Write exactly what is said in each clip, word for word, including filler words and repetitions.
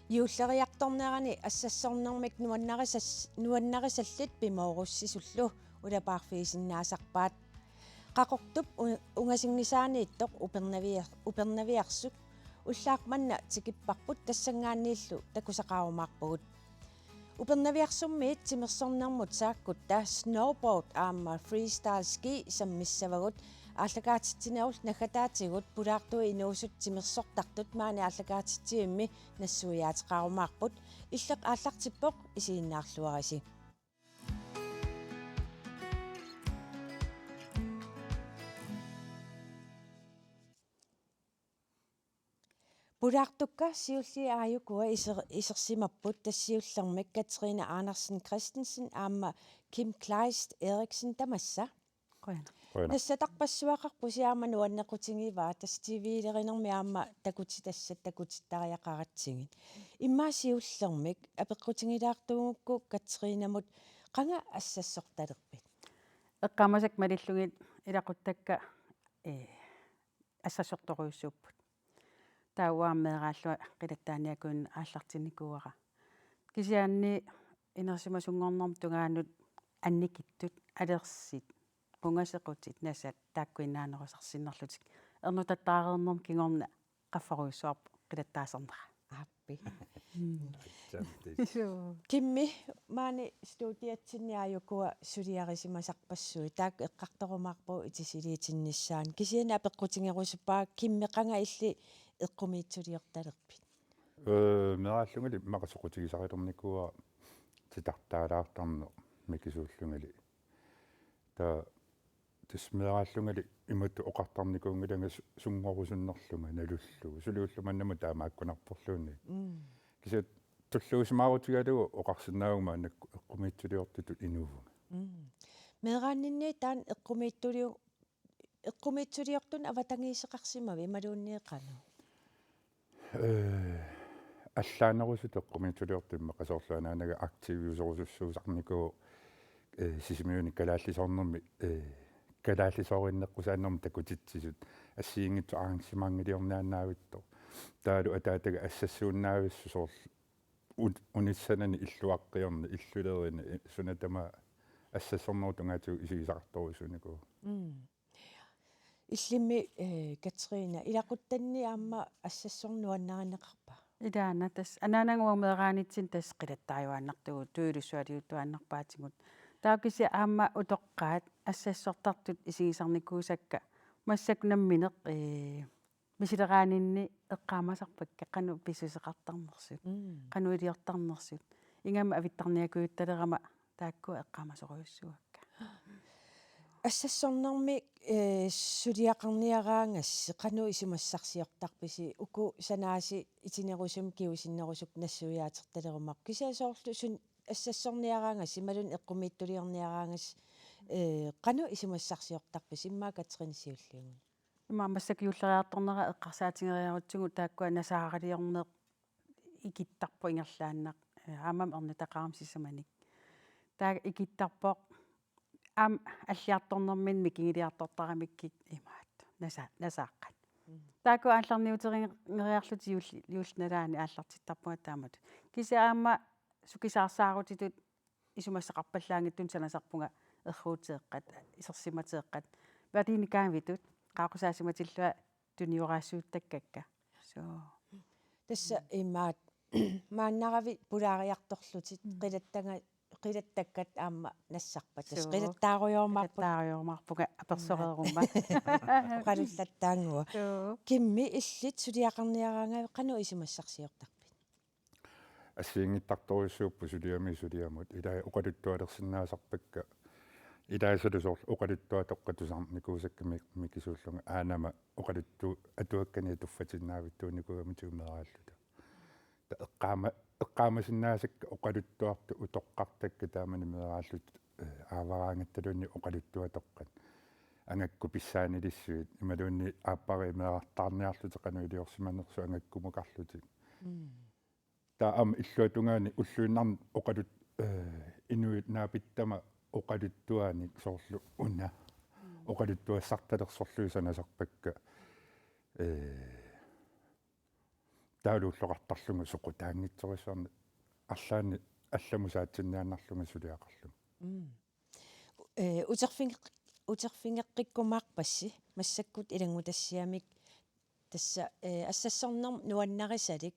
Juulleriartornerani assassornermik nuannarisas-, nuannarisallit pimoorussisullu ulapaarfigisinnaasarpaat. Qaqortup u-, ungasinngisaaniittoq Upernaviar-, Upernaviarsuk ullaaq manna tikipparput, tassanngaanniillu takusaqarumaarpugut. Upernaviarsummiit timersornermut saakkutta snowboard aamma freestyle ski sammissavagut. Aallakaatitsinerullu naggataatigut pulaartui inuusut timersortartut maani aallakaatitsivimmi nassuiaateqarumaarput. Illeq aallartippoq, isiginnaarluarisi. Pulaartukka siulliit aajukua iser-, isersimapput, tassa siullermik Katrine Andersen Christensen aamma Kim Kleist Eriksen, tamassa. Qujanaq. Qujanaq. Nassatarpassuaqarpusi aamma nuannequtigivaa, tassa T V-lerinermi aamma takutitassat takutittariaqaratsigit. Immaqa siullermik apeqqutigilaartuugukku Katrinemut, qanga assassortalerpit? Eqqaamasakka malillugit ilaquttakka, ee, assassortorujussuupput. Taava aamma meeraallunga qilattaaniakuinnaq aallartinnikuuara. Kisianni inersimasunngornermut tungaanut annikittut, alersit, qungasequtit, nasat taakkuinnaanerusarsinnarlutik. Ernuttattaareernermut kingorna qaffarujussuarpoq qilattaasarnera. Aappi. Mm. Atsamtis. Joo. Kimmi, maani studiatsinni aajukua suliarisimasarpassui. Taakku eqqartorumaarpagut itisiliitinnissaannut. Kisianni apeqqutigerusuppara, Kimmi, qanga illit eqqumiitsuliortalerpit? Ee, meeraallungali immaqa soqutigisarilernikuuara titartaalaartarneq mikisuullungali. Taava tassa meeraallungali imatut oqartarnikuunngilanga su-, sunngorusunnerlunga nalullugu. Suli ulloq mannamut taamaakkunarporluunniit. Mm. Kisianni tulluusimaarutigalugu oqarsinnaavunga maannakkut eqqumiitsuliortutut inuuvunga. Mm. Meeraanninni taanna eqqumiitsuliu-, eqqumiitsuliortunut avatangiiseqarsimavit imaluunniit qanoq? Ee, allaanerusutut eqqumiitsuliortut immaqa soorlu anaanaga aktiviuserusussuusarnikuuvoq, ee, Sisimiuni kalaallisoornermi, ee, kalaallisoorinneqqusaannermi takutitsisut, assigiinngitsut arrangementiliorniaannaavittoq. Taavalu ataataga assassuinnaavissoq soorlu un-, unissanani illuaqqioqarneq, illulerini, suna tamaat assassornerup tungaatigut isigisaqartorujussuunikuuvoq. Mm. Illimmi, eh, Katrine, ilaquttanni aamma assassorneq nuannarineqarpa? Ilaana, tassa anaanaga uagut meeraanitsinni tassa qilattaajuaannartugut, tujuulussualiuttuaannarpaatigut. Taava kisianni aamma utoqqaat assassortartut isigisarnikuusakka massakkut nammineq, eh, misileraaninni eqqaamasarpakka qanoq pissuseqartarnersut, mm, qanoq iliortarnersut. Ingammik avittarniakujuttalerama taakku eqqaamasorujussuuakka. Assassornermi, eh, suliaqarniaraangassi qanoq isumassarsiortarpisi, uku sanaasi itinerusumik kingusinnerusukkut nassuiaatertalerumaarput? Kisianni soorlu suna assassorniaraangassi imaluunniit eqqumiitsuliorniaraangassi, eh, qanoq isumassarsiortarpisi, immaqa Katrine siulliulluni? Immaqa massakkut juulleriartornera eqqarsaatigeriarutsigu taakkua nasaaraliorneq ikittarpoq ingerlaannaq, eh, aammami ernuttaqarami sisamanik. Taava ikittarpoq aamma alliartornerminni mikigiliartortaramikkit imaattoq nasa-, nasaaqqat. Mm. Taakku aallarniuterinnge-, -riarlutik juul-, juullit nalaani aallartittarpunga taamatut. Kisianni aamma sukisaarsaarutitut isumassaqarpallaanngitsunik sanasarpunga erruuteeqqat, isersimateeqqat. Verdenikaavitut qaaqqusaasimatuulluta tunioraassuuttakkakka. Soo. Tassa imaat maannaravit pulaariartorlutit, mm, qilattanga-, qilattakkat aamma nassarpat. Tassa, soo, qilattaarujorumaarput. Qilattaarujorumaarpunga apersoreeruma. Oqalullattaannguaq. Soo. Kimmi, illit suliaqarniaraangavit qanoq isumassarsiortarpit? Assigiinngitsorujussuupput suliami suliamut. Ilai oqaluttualersinnaasarpakka. Ilai soorlu oqaluttuatoqqat tusarnikuusakka mi-, mikisuullunga aanama oqaluttuut atuakkani tuffatinnaavittuunikuugamitigut meeraalluta. Taava eqqaama-, eqqaamasinnaasakka oqaluttuartut utoqqartakka taamani meeraalluta, eh, aavaraangattaluunniit oqaluttuatoqqat. Angakku pissaanilissuit, imaluunniit aappariit meerartaarniarlutik qanoq iliorsimanersut angakkumukarlutik. Mm. Taava aamma illuatungaani ulluinnarni oqalut-, eh, inuit naapittama oqaluttuanik soorlu una. Mm. Oqaluttuassartalersorlugit sanasarpakka. Eh, taavalu ulloqartarlunga soqutaanngitsorsuarnik arlaannik allamut saatsinniaannarlunga suliaqarlunga. Mm. Ee, uterfigeq-, uterfigeqqikkumaarpassi massakkut ilanngutassiamik tassa, ee, assassornermut nuannarisalik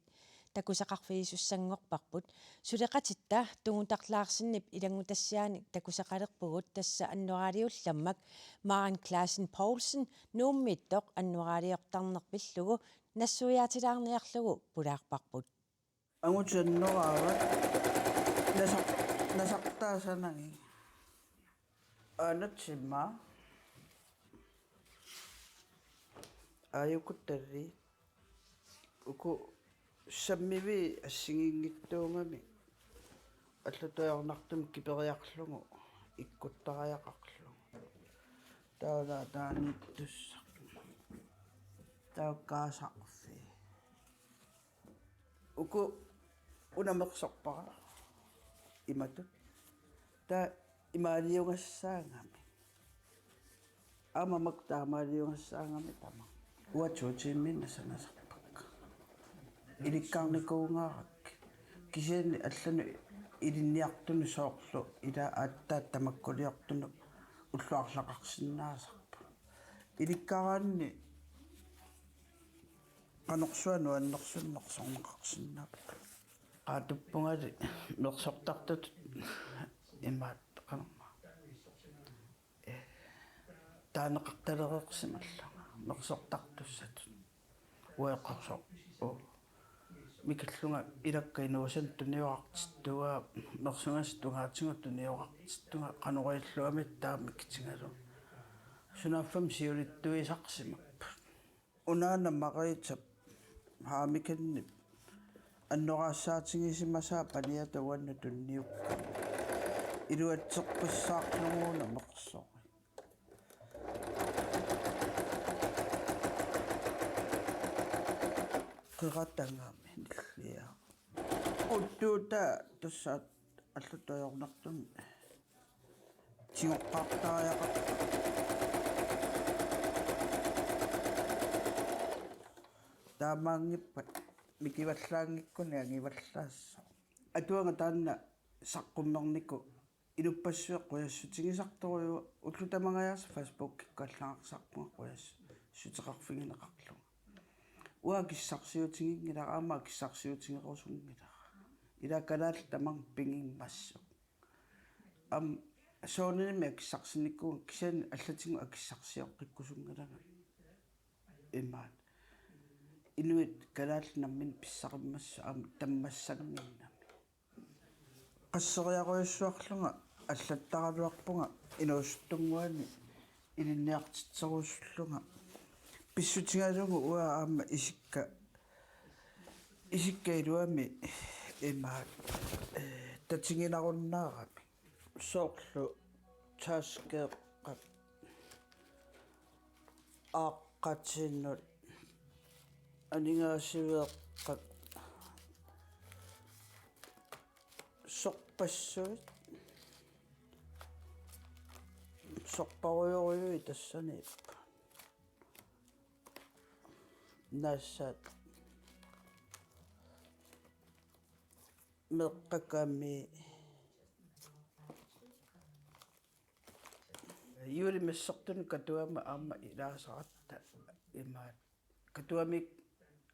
takusaqarfigisussanngorparput. Suleqatitta Tungutaq Larsenip ilanngutassiaanik takusaqalerpugut, tassa annoraaliullammak Maren Clausen Poulsen Nuummiittoq annoraaliortarneq pillugu nassuiaatilaarniarlugu pulaarparput. Angutit annoraavat nasar-, nasartaasanagit. Aanatsima. Aajukut tallit. Uku sammiviit assigiinngitsuugamik. Allatut ajornartumik kiperiarlugu ikkuttariaqarlugu. Taava taaniittussaq. Taava kaasarfii. Uku una mersorpara imatut. Taava imaaliugassaagami. Aamma makku taamaaliugassaagami tamaat. Uanga to tiimiinnaq sanasarpakka. Ilikkarnikuugaarakkit. Kisianni allanut ilinniartunut soorlu ilaa aatsaat tamakkuliortunut ullut arlaqarsinnaasarput. Ilikkaraanni qanorsuaq nuannersunik mersorneqarsinnaapput. Qaatuppungali mersortartutut imaat qanormaa. Ee, taaneqartalereersimallunga mersortartussatut. Ueqarsoq. Oo. Mikillunga ilakka inuusannik tuniorartittugaa, mersugassat tungaatigut tuniorartittugaa, qanoq ilillugu taama mikitigalugu. Sunaaffami siulittuisarsimapput. Unaana Maritap Haamikannip annoraasaatigisimasaa paniata uannut tunniukkaa. Iluatseqqissaarlugu una mersorit. Qeratagami nilliaq. Uttuutaa tassa allatut ajornartumik tigoqqaartariaqarpoq. Taamaanngippat mikivallaanngikkunik angivallaassooq. Atuagaq taanna saqqummernikoq inuppassuit qujassutigisartorujuuvoq, ullut tamangajaasa Facebookikkut allagartarpunga qujassuteqarfigineqarlunga. Uanga akissarsiutiginngilara, aamma akissarsiutigerusunngilara. Ilaa kalaallit tamarmik pigimmassuk. Aamma soorunami akissarsinnikuuvunga, kisianni allatigut akissarsioqqikkusunngilanga. Imaat. Inuit kalaallit namminneq pissarimmassuk aamma tammassannginnami. Qasseriarujussuarlunga allattaraluarpunga inuusuttunnguani ilinniartitserusullunga. Pissutigalugu uanga aamma isikka, isikka iluamik imaat, ee, tatiginarunnaarami. Soorlu taskeeqqat, aaqqatinut, aningaasiveeqqat, sorpassuit, sorparujorujuit tassaniippoq. Nassat meeqqakami. Juulimik assortunik Katuama aamma ilaasaratta imaat. Katuamik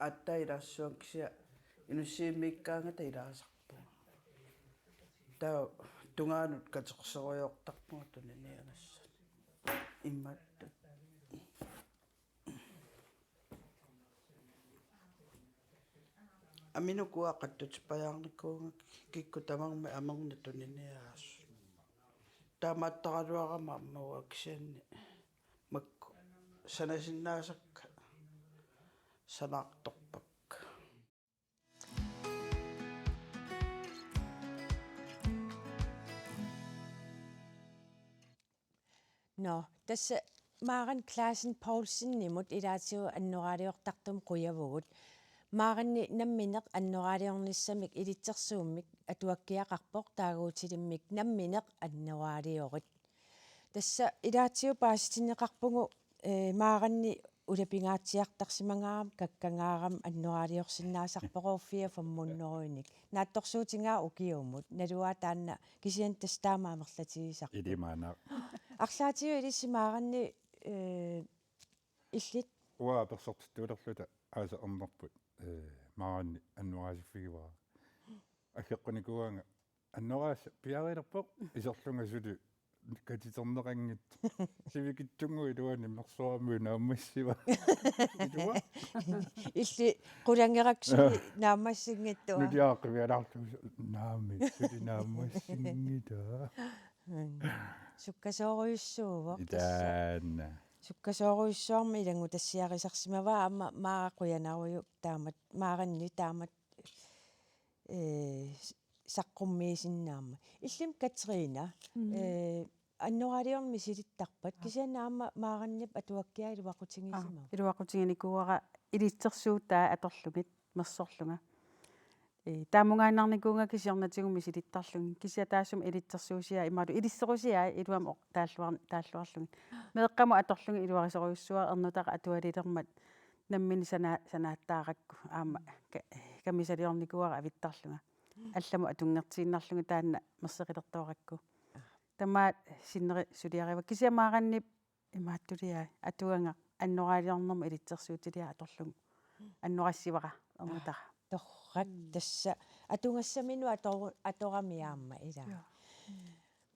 aatsaat ilaassuunga kisianni Inussivimmiikkaangata ilaasarpunga. Taava tungaanut katerserujoortarpunga tuniniagassani. Imaattoq. Aminuku uanga qattutipajaarnikuuvunga kikkut tamarmik amernik tuniniaasut. Taamaattaraluarama aamma uanga kisianni makku sanasinnaasakka sanaartorpakka. Nå, tassa Maren Clausen Poulsenimut ilaatigut annoraaliortartumut qujavugut. Marenni nammineq annoraaliornissamik ilitsersuummik atuakkiaqarpoq taaguutilimmik nammineq annoraaliorit. Tassa ilaatigut paasitinneqarpugut, ee, Marenni ulapingaatsiartarsimagaarami kakkangaarami annoraaliorsinnaasarpoq uffia femhundredenik. Naatsorsuutigaa ukiumut. Naluara taanna kisianni tassa taama amerlatigisarpoq. Ilimaana. Arlaatigut ilissi Maaranni, eh, illit? Uanga apersortittuulerluta aasaq ernerput, eh, Maaranni annoraasiffigivara. Aggeqqunikuugaanga annoraasaq piareerpoq iserlunga suli katiterneqanngitsoq. Sivikitsunnguit iluanni mersuarmiut naammassivaat. Ilua? Illit qulangerakku suli naammassinngitsuat. Nuliaaqqivialaarlugu naamik suli naammassinngitsoq. Mm. Sukkasoorujussuuvoq tassa. Itaanna. Sukkasoorujussuarmik ilanngutassiarisarsimavaa aamma Maara qujanarujuk taamak Maaranni taamak eh, s-, saqqummiisinnaammat. Illimmi Katrine, mm, eh, annoraaliorneq misilittarpat, aa, kisianni aamma Maarannip atuakkiaa iluaqutigisimava? Aa, iluaqutiginikuuara ilitsersuutai atorlugit mersorlunga. Eh, taamungaannarnikuuvunga kisiornatigut misilittarlugit. Kisianni taassuma ilitsersuusiai imaattoq ilitserusiai iluamik oq-, taalluar-, taalluarlugit. Meeqqamut atorlugit iluarisorujussuuara ernutaqat atualilermat nammineq sana-, sanaattaarakku aamma ka-, kamisaliornikuuara avittarlunga. Allamut atunngertiinnarlunga taanna merseqilertoorakku. Tamaat sinneri suliariva kisianni Maarannip imaattuliai atuagaq annoraaliornermut ilitsersuutiliai atorlugu annorassivara ernutara. Torrak. Mm. Tassa atugassaminut ator-, atorami aamma ilaa. Joo.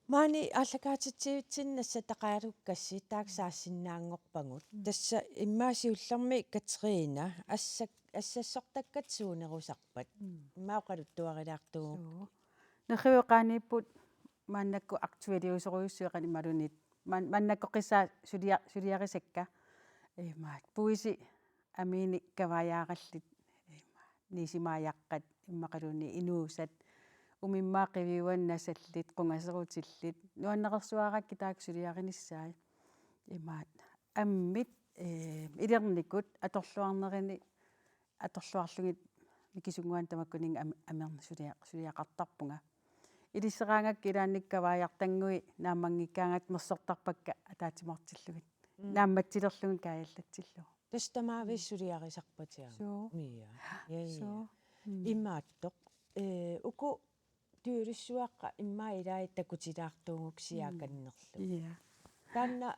Maani aallakaatitsivitsinni nassataqarukkassi taakku saassinnaanngorpagut. Mm. Tassa immaqa siullermik Katrine assat-, assassortakkat suunerusarpat. Mm. Immaqa oqaluttuarilaartugut. Suu. Nerriviup qaaniipput maannakkut aktualiusorujussuit qanoq imaluunniit. Maan-, maannakkoqqissaaq sulia-, suliarisakka. Imaat puisi amiinik kavaajaarallit. Imaat nisimaajaqqat immaqaluunniit inuusat. Umimmaat qiviuanik nasallit, qungaserutillit. Nuannersuarakkit taakku suliarinissaat. Imaat ammit, eh, ilernikut atorluarnerini atorluarlugit mikisunnguanni tamakkuninnga am-, amernik sulia-, suliaqartarpunga. Ilisseraangakkit ilaanni kavaajartanngui naammanngikkaangatta mersortarpakka ataatsimoortillugit. Mm. Naammatsilerlugit kaajallatsillugu. Tassa tamaavisa suliarisarpatiaat. Suu. Mia. Ja, ja. Suu. Mm. Imaattoq. Eh, uku tujuulussuaqqat immaqa ilaat takutilaartuugukku siaakannerlu. Mm. Ja. Taanna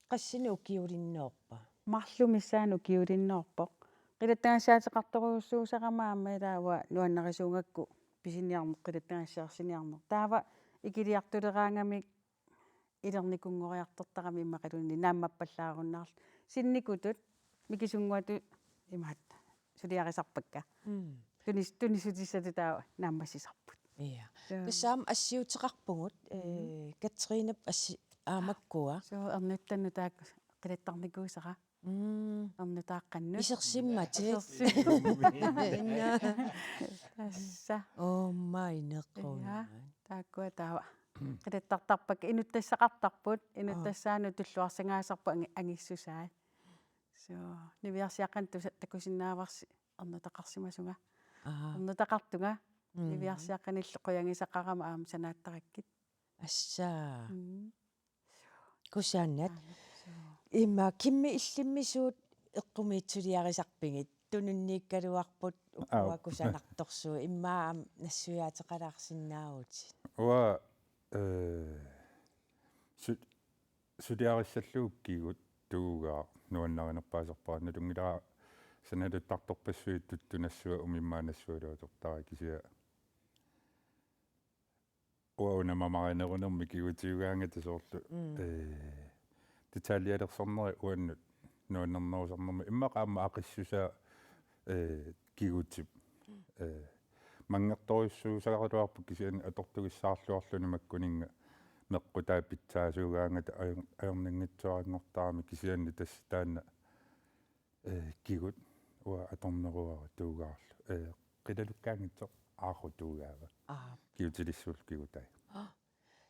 qassinik ukiulinnoorpa? Marluk missaanni ukiulinnoorpoq. Qilattagassaateqartorujussuusarama aamma ilaa uanga nuannarisuugakku pisiniarneq qilattagassaarsiniarneq. Taava ikiliartuleraangamik ilernikunngoriartortarami immaqaluunniit naammappallaarunnaarlugu. Sinnikutut mikisunnguatut imaattoq suliarisarpakka. Mm. Tunis-, tunisutissatut taava naammassisarput. Ja. Joo. Tassa aamma assiuteqarpugut, mm, eh, Katrinep assi-, aamakkua. Suu, ernuttannut taakku qilattarnikuusara. Mm. Ernutaaqqannut. Isersimmatit. Isersimmatit. Tassa. Oomma inequnga. Ja, taakkua taava. Qilattartarpakka inuttassaqartarput, aa, inuttassaanut tulluarsagaasarput angi-, angissusaat. Suu, niviarsiaqqanik tusa-, takusinnaavarsi ernutaqarsimasunga. Aa. Ernutaqartunga, mm, niviarsiaqqanillu qujagisaqarama aamma sanaattarakkit. Assaa. Mm. Kusanaq. Aana, suu. Immaqa Kimmi illimmi suut eqqumiitsuliarisarpigit? Tununniikkaluarput ukua, aap, kusanartorsuit immaqa aamma nassuiaateqalaarsinnaavutit. Uanga, eh, su-, suliarissallugu kigut Tuugaaq nuannarinerpaasarpara, nalunngilara sanaluttartorpassuit tuttunassuaq umimmaanassualuatortara kisianni uanga una mamarinerunermik kigutiugaangata soorlu, mm, eh, detaljelersorneri uannut nuannernerusarnermik immaqa aamma aqissusaa, eh, kigutip. Mm. Eh, manngertorujussuusaraluarpoq kisianni atortugissaarluarluni makkuninnga meqqutaa pitsaasuugaangata ajor-, ajornanngitsuaranngortarami kisianni tassa taanna eh, kigut uanga atorneruara Tuugaarlu. Eh, qilalukkaanngitsoq Aarru Tuugaava. Aa. Kigutilissuullu kigutai. Aa.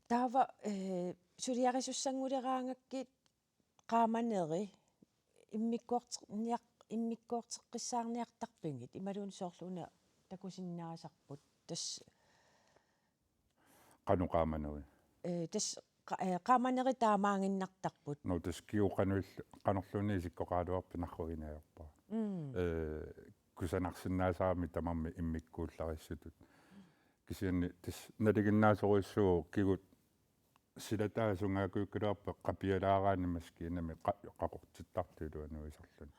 Taava, eh, suliarisussannguleeraangakkit qaamaneri immikkoorti-, niaq-, immikkoorteqqissaarniartarpigit imaluunniit soorlu una takusinnaasarput tassa. Qanoq qaamaneri? Eh, tassa qa-, eh, qaamanerit taamaaginnartarput. Nå, tassa kigu qanoq-, qanorluunniit isikkoqaraluarpat narruginiarpara. Mm. Eh, kusanarsinnaasarami tamarmik immikkuullarissutut. Kisianni tassa nalinginnaasorujussuuvoq kigut silataasungaakuukkaluarpat qapialaaraanni maskiinami qa-, qaqortittartut ilua nuisarluni.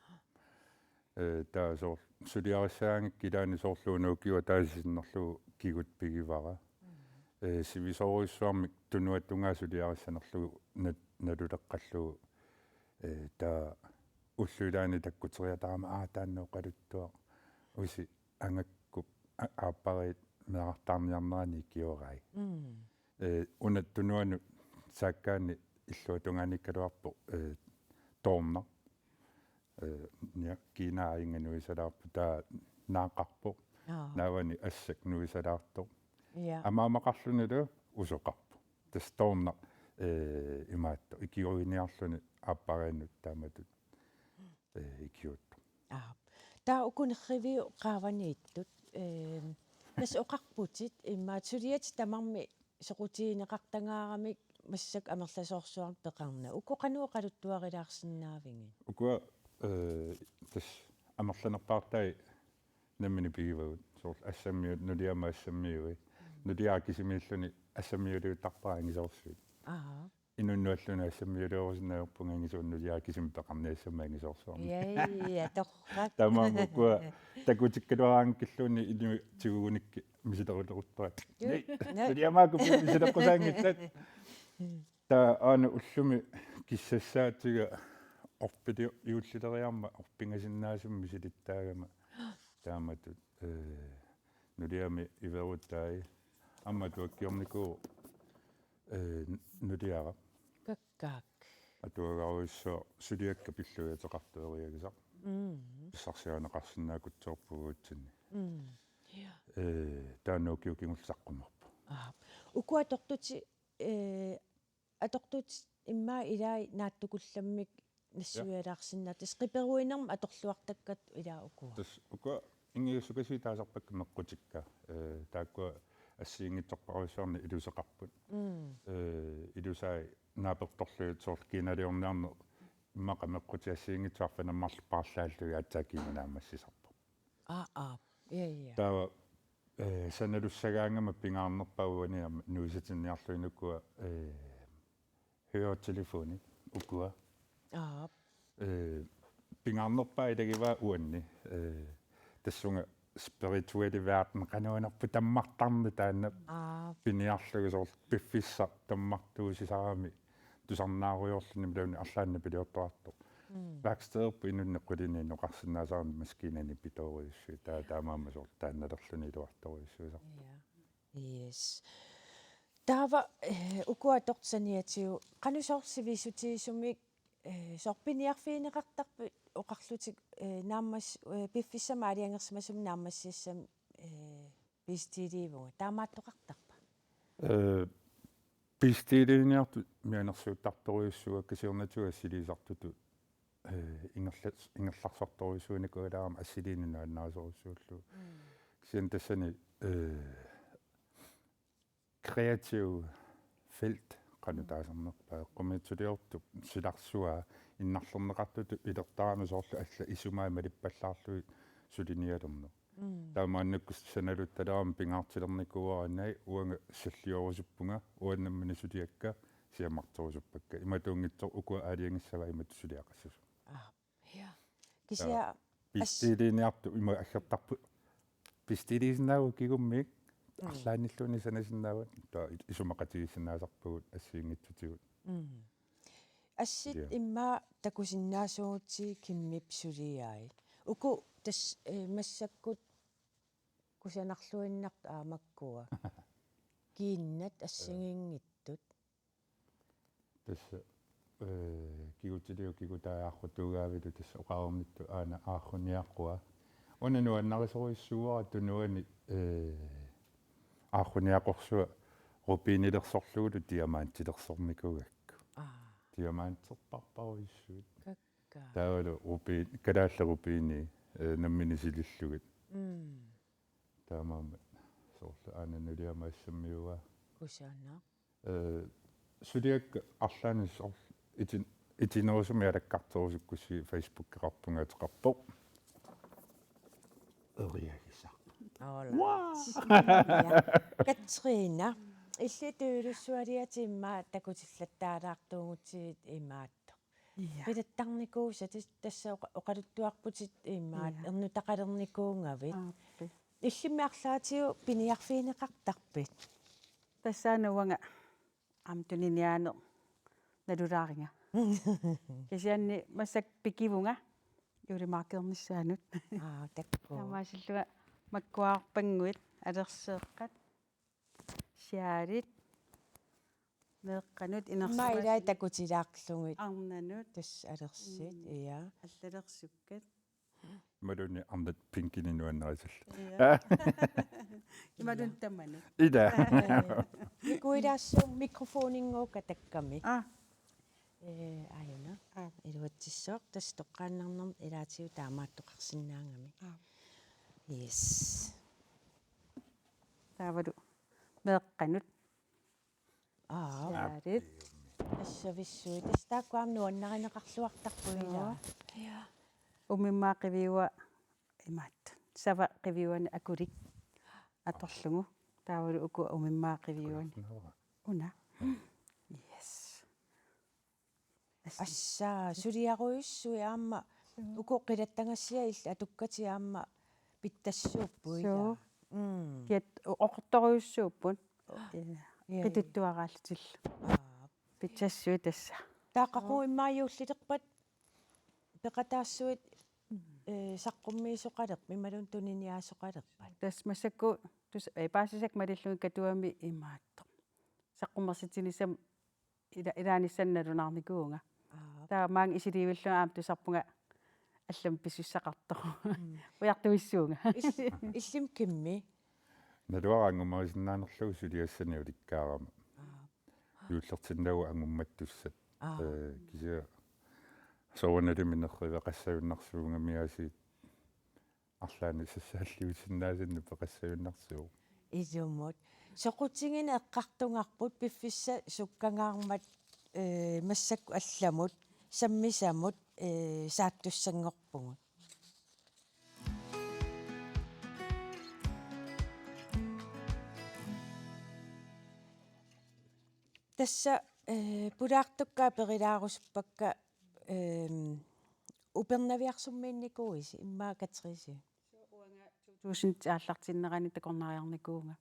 Eh, taava soorlu suliarissagaangakkit ilaanni soorlu ukiup ataaseq sinnerlugu kigut pigivara. Eh, sivisoorujussuarmik tunuatungaa suliarissanerlugu nat-, naluleqqallugu, eh, taava ullut ilaanni takkuteriatarama aa taanna oqaluttuaq usi angakkup a-, aappariit meerartaarniarnerani ikiorai. Mm. Eh, una tunuanut saakkaanni illuatungaaniikkaluarpoq, eh, toornaq. Eh, nia-, kiinaa ajunngitsunik nuisalaarpoq, taava naaqarpoq. Aa. Naavani assak nuisalaartoq. Ja. Amaamaqarlunilu usoqarpoq. Tassa toornaq, eh, imaattoq ikiuiniarluni aappariinnut taamatut, eh, ikiuuttoq. Aap. Taava uku nerriviup qaavaniittut. Eh, tassa oqarputit immaqa suliatit tamarmik soqutigineqartagaaramik massakkut amerlasoorsuarnik peqarnagit. Uku qanoq oqaluttuarilaarsinnaavigit? Ukua, eh, tassa amerlanerpaartai nammineq pigivagut. Soorlu assammiut, nuliama assammiui. Nuliara kisimiilluni assammiuliuttarpara angisoorsuit. Aa. Inunnut alluni assammiuliurusinnaajorpunga angisuunik nuliara kisimi peqarniassammat angisoorsuarmik. Ja, ja, torrak. Taamaammat ukua takutikkaluaraangakkilluunniit inuit tigugunikkit misileruleruttorat. Ju. Nei, nei. Nuliamaakku misileqqusaanngitsat. Taava aana ullumi kissassaatiga orpili-, juullileriarmat orpigasinnaasumik misilittaagama. Taamatut, eh, nuliami iverutai. Aamma atuakkiornikuuvoq, eh, nuliara. Kakkaak. Atuagarujussuaq suliakka pillugit ateqartooriagisaq. Mm. Pissarsiarineqarsinnaakutsoorpugut uatsinni. Mm. Ja. Eh, taanna ukiut kingulliit saqqummerpoq. Aa. Ukua atortutit, eh, atortutit immaqa ilai naatsukullammik nassuialaarsinnaapput. Tassa qiperuinermik atorluartakkat ilaa ukua. Tassa ukua ingiussukasiit taasarpakka meqqutikka. Eh, taakkua assigiinngitsorpassuarnik iluseqarput. Mm. Eh, ilusai naapertorlugit soorlu kiinaliorniarneq immaqa meqqutit assigiinngitsut arfineq-marluk paarlaallugit aatsaat kiinaq naammassisarpoq. Aa, aa. Ja, ja. Taava, eh, sanalussagaangama pingaarnerpaat uani aamma nuisatinniarlugit ukua, eh, høretelefonit ukua. Aap. Eh, pingaarnerpaat ilagivaa uanni. Eh, tassunga spirituelle verden qanuinerput tammartarneq taanna. Aap. Piniarlugu soorlu piffissaq tammartuusisarami tusarnaarujoorluni imaluunniit arlaannik piliortoqartoq. Mm. Værkstederput inunnik qulinik inoqarsinnaasarami maskiinani pitoorujussuit. Taava taamaammat soorlu taannalerluni iluartorujussuusarpoq. Ja. Yes. Taava, eh, ukua atortut saniatigut qanoq soorlu sivisutigisumik, eh, soorlu piniarfigineqartarpit oqarlutit, eh, naammas-, eh, piffissami aalajangersimasumi naammassissamik, eh, bestiliivunga. Taamaattoqartarpa? Eh, bestiliiniartut mianersuuttartorujussuuakka siornatigut assiliisartutut, eh, ingerlas-, ingerlarsortorujussuunikuugaluarami assiliineq nuannarisorujussuullugu. Mm. Kisianni tassani, eh, kreativ felt qanoq taasarnerpaa. Eqqumiitsuliortup silarsuaa innarlerneqartutut ilertarami soorlu allat isumaat malippallaarlugit sulinialerneq. Mm. Taamaannakkut sanaluttaleramik pingaartilernikuuara, naak uanga salliorusuppunga, uanga nammineq suliakka, siammarterusuppakka. Imatuunngitsoq ukua aalajangissavaat imatut suliaqassasoq. Aa, ja. Kisianni as- bestiliiniartut ima aggertarput. Bestiliisinnaavugut kingummiit, mm, arlaannilluunniit sanasinnaavat, taava isumaqatigiissinnaasarpugut assigiinngitsutigut. Mm. Assit, ja, immaqa takusinnaasuuvutit Kimmip suliai. Uku tassa, eh, massakkut kusanarluinnartut aamma makkua. Kiinnat assigiinngitsut. Tassa, eh, kigutiliup kigutai aarrutuugaavilu tassa oqarnittut aana aarruniaqua. Una nuannarisorujussuuara tunuani, eh, aarruniaqorsuaq rubinilersorlugulu diamantilersornikuugakku. Aa. Diamanterparparujussuit. Kakkaak. Taavalu rubin, kalaallit rubinii, eh, nammineq silillugit. Mm. Taamaammat soorlu aana nuliama assammiua. Kusanaq. Eh, suliakka arlaanni soorlu iti-, itinerusumik alakkarterusukkussi Facebookeqarpunga ateqarpoq. Øriagisaq. All right. Ja. Katrine, illit tøviliussualiatit immaqa takutillattaalaartuugutsigit imaattoq. Ja. Pilattarnikuusa tas-, tassa oqa-, oqaluttuarputit immaqa Ja. ernutaqalernikuugavit. Aappi. Illimmi arlaatigut piniarfigineqartarpit? Tassaana uanga aamma tuniniaaneq nalulaaringa. Kisianni massakkut pikivunga juulimaarkiornissaanut. Aa, takkua. Taamaasillunga makkuarpannguit alerseeqqat. Sjalit. Meeqqanut. Immaqa ilai inersimasut takutilaarlugit. Arnanut. Tassa alersit, Mm. ja. Allalersukkat. Imaluunniit arnat pinkini nuannarisallu. Ja. Imaluunniit tamanut. Ila. Nikuilaassuunga mikrofoninnguukka takkami. Aa. Ee, aajuna. Aa. Iluatsissaaq tassa toqqaannarnermut ilaatigut taamaattoqarsinnaagami. Aa. Yes. Taavalu meeqqanut. Aa. Sjalit. Assavissuit. Tassa taakku aamma nuannarineqarluartarput ilaa. Ja. Umimmaat qiviua imaattoq. Sava qiviuani akulik atorlugu. Taavalu uku umimmaat qiviuani. Una. Yes. Assa, suliarujussuit aamma Suu. uku qilattagassiat illit atukkatit aamma pitsassuupput Suu. ilaa. Mm. Kiat oqortorujussuupput. Ja. Ja, ja. Qituttuaraallutillu. Aa. Pitsassuit tassa. Taava qaqugu immaqa juullilerpat peqataassuit, Mm. ee, saqqummiisoqalerpat imaluunniit tuniniaasoqalerpat? Tassa massakkut tus-, ee, paasisakka malillugit Katuami imaattoq. Saqqummersitsiniassamut ila-, ilaanissamut nalunaarnikuuvunga. Aap. Taava maanga isilivillunga aamma tusarpunga allamik pisussaqartoq. Mm. Ujartuissuunga. Ill-, illimmi Kimmi? Naluara angummerisinnaanerlugu suliassani ulikkaarama. Aap. Juullertinnagit angummattussat. Aap. Ee, kisianni soorunalimi nerriveqassagunarsuugami aasiit arlaannik sassaalliussinnaasannik peqassagunarsuuvoq. Ilumut. Soqutigineq eqqartugarput piffissaq sukkangaarmat, ee, massakkut allamut, sammisamut, ee, saattussanngorpugut. Tassa, ee, pulaartukkaat perilaarusuppakka, eem, Upernaviarsummiinnikuuisi, immaqa Katrisi? Suu, uanga to tusind aallartinnerani takornariarnikuuvunga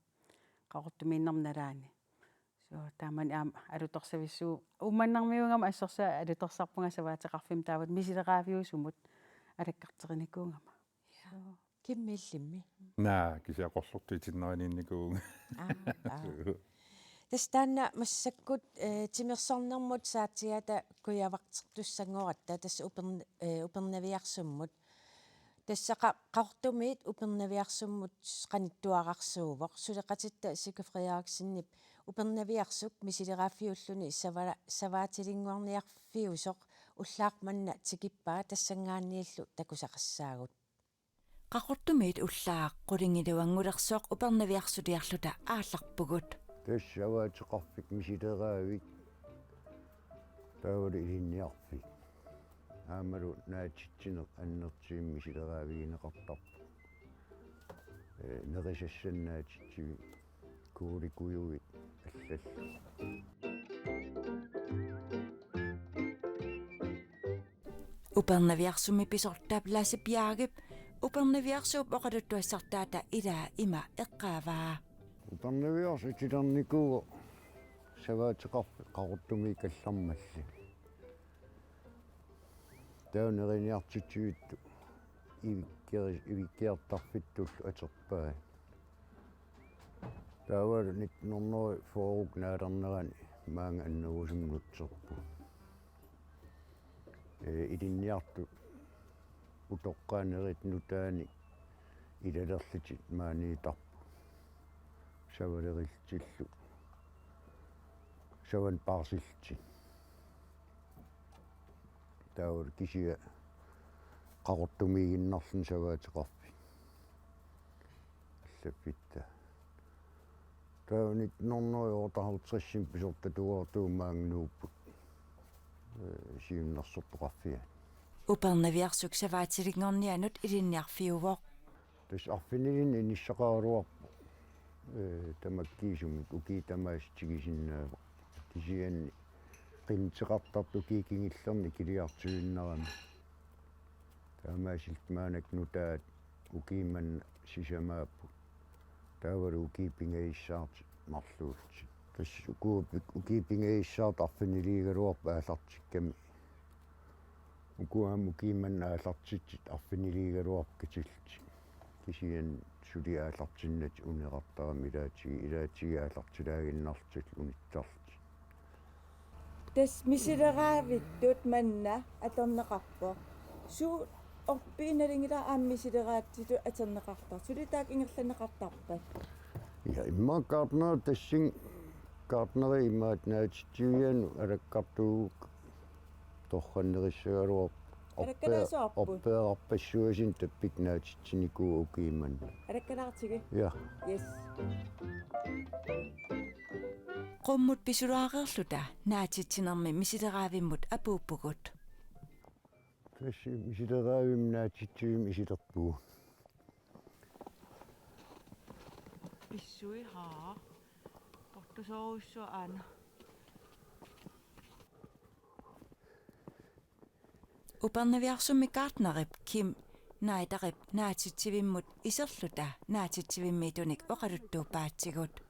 Qaqortumiinnerma nalaani. Suu, taamani aamma alutorsavissuuvoq. Uummannarmiuugama assorsuaq alutorsarpunga savaateqarfimmi taavalu misileraaviusumut alakkarterinikuugama. Ja. Suu. Kimmi illimmi? Naa, kisianni Qorlortup itinneraniinnikuuvunga. Aa, aa. Tassa taanna massakkut, ee, timersornermut saatsiata kujavartertussanngoratta tassa Upern-, ee, Upernaviarsummut. Tassa qa-, Qaqortumiit Upernaviarsummut qanittuararsuuvoq. Suleqatitta Sika Frederiksenip Upernaviarsuk misileraaffiulluni savala-, savaatilinnguarniarfiusoq ullaaq manna tikippaa tassanngaanniillu takusaqassaagut. Qaqortumiit ullaaq qulingiluanngulersoq Upernaviarsuliarluta aallarpugut. Tassa savaateqarfik misileraavik taavalu ilinniarfik. Aammalu naatitsineq annertuumik misileraavigineqartarpoq. Ee, nerisassanik naatitsivik, kuulikujuit allallu. Upernaviarsummi pisortap Lasse Bjergep Upernaviarsuup oqaluttuassartaata ilaa ima eqqaavaa. Upernaviarsuup itilernikuuvoq savaateqarfik Qaqortumiit kallarmalli. Taava neriniartitsivittut ivikkeri-, ivikkiartarfittullu aterpai. Taavalu nitten hundrede fyrre naalernerani maanga annerusumik nutserput. Ee, ilinniartut utoqqaat nerit nutaanik ilalerlutik maaniittarput. Savalerillutillu. Savanik paarsillutik. Taavalu kisianni Qaqortumiiginnarluni savaateqarfik. Allaffitta. Taava nitten hundrede og otteoghalvtredsimi pisortatuartuummaannuupput, ee, siunnersortoqarfiani. Upernaviarsup savaatilinngornianut ilinniarfiuvoq. Tassa arfinilinnik inissaqaraluarpoq, ee, tamakkiisumik ukiut tamaasa tigusinnaavat. Kisianni qimiteqartartut ukiut kingullerni ikiliartuinnarami. Taamaasillutik maannakkut nutaat ukiummanna sisamaapput. Taavalu ukiut pingajussaartut marluullutik. Tassa uku-, ukiut pingajussaartut arfiniliugaluarput aallartikkami. Ukua aamma ukiummanna aallartitsisut arfiniliugaluarput katillutik. Kisianni suli aallartinnatik uneqartarami ilaatigut, ilaatigut aallartilaaginnarlutillu unittarlutik. Tassa misileraavittut manna atorneqarpoq. Suut orpiit nalunngilara aamma misileraatsitut atorneqartartut? Suli taakku ingerlanneqartarpat? Ja, immaqa gartneri tassani, gartneri imaattoq naatitsivianut alakkartuugakkit torrannerissagaluarput. Alakkalaassavarput? Orpeerarpassuarnik tappikka naatitsinikuuvoq ukiummanna. Alakkalaartigu? Ja. Yes. Qummut pisulaarluta naatitsinermi misileraavimmut apuuppugut. Tassa misileraavimmut naatitsivimmi isilerpugut. Pissui haa. Portusoorujussuaq aana. Upernaviarsummi gartnerip Kim Schneiderip naatitsivimmut iserluta naatitsivimmiittunik oqaluttuuppaatigut.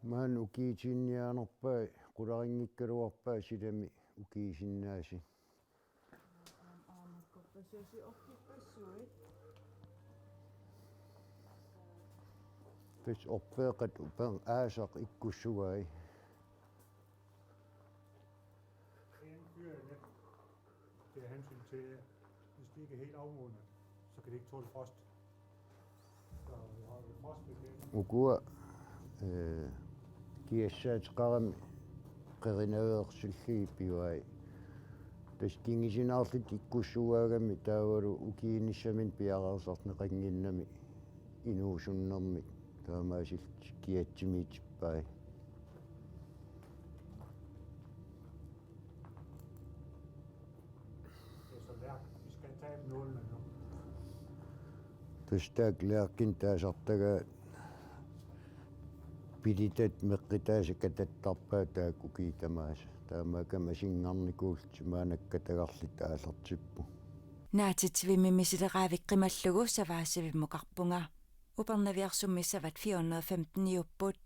Maani ukiutinniaanerpai qularinngikkaluarpai silami ukiusinnaasut. Tassa orpeeqqat upernaaq aasaq ikkussugai. Det er en fyr, jeg, det er hensyn til, at hvis de ikke er helt afmodne, så kan de ikke tåle frost. Så vi har jo frost ved det. Ukua, ee, kiassaateqarami qerinaveersillugit pigai. Tassa kingusinaarlutik ikkussugaagami taavalu ukiunissaminnik piareersarneqannginnami inuusunnermik taamaasillutik kiatsimiitippai. Det er så lærk. Vi skal tage dem nålene nu. Tassa taakku lærkinik taasartagaat pilitat meqqitaasa katattarpaat taakku ukiut tamaasa. Taamaakkami asingarnikuullutik maannakkut katagarlutik aallartippugut. Naatitsivimmi misileraavik qimallugu savaasivimmukkarpunga. Upernaviarsummi savat fire hundrede og femten-iupput.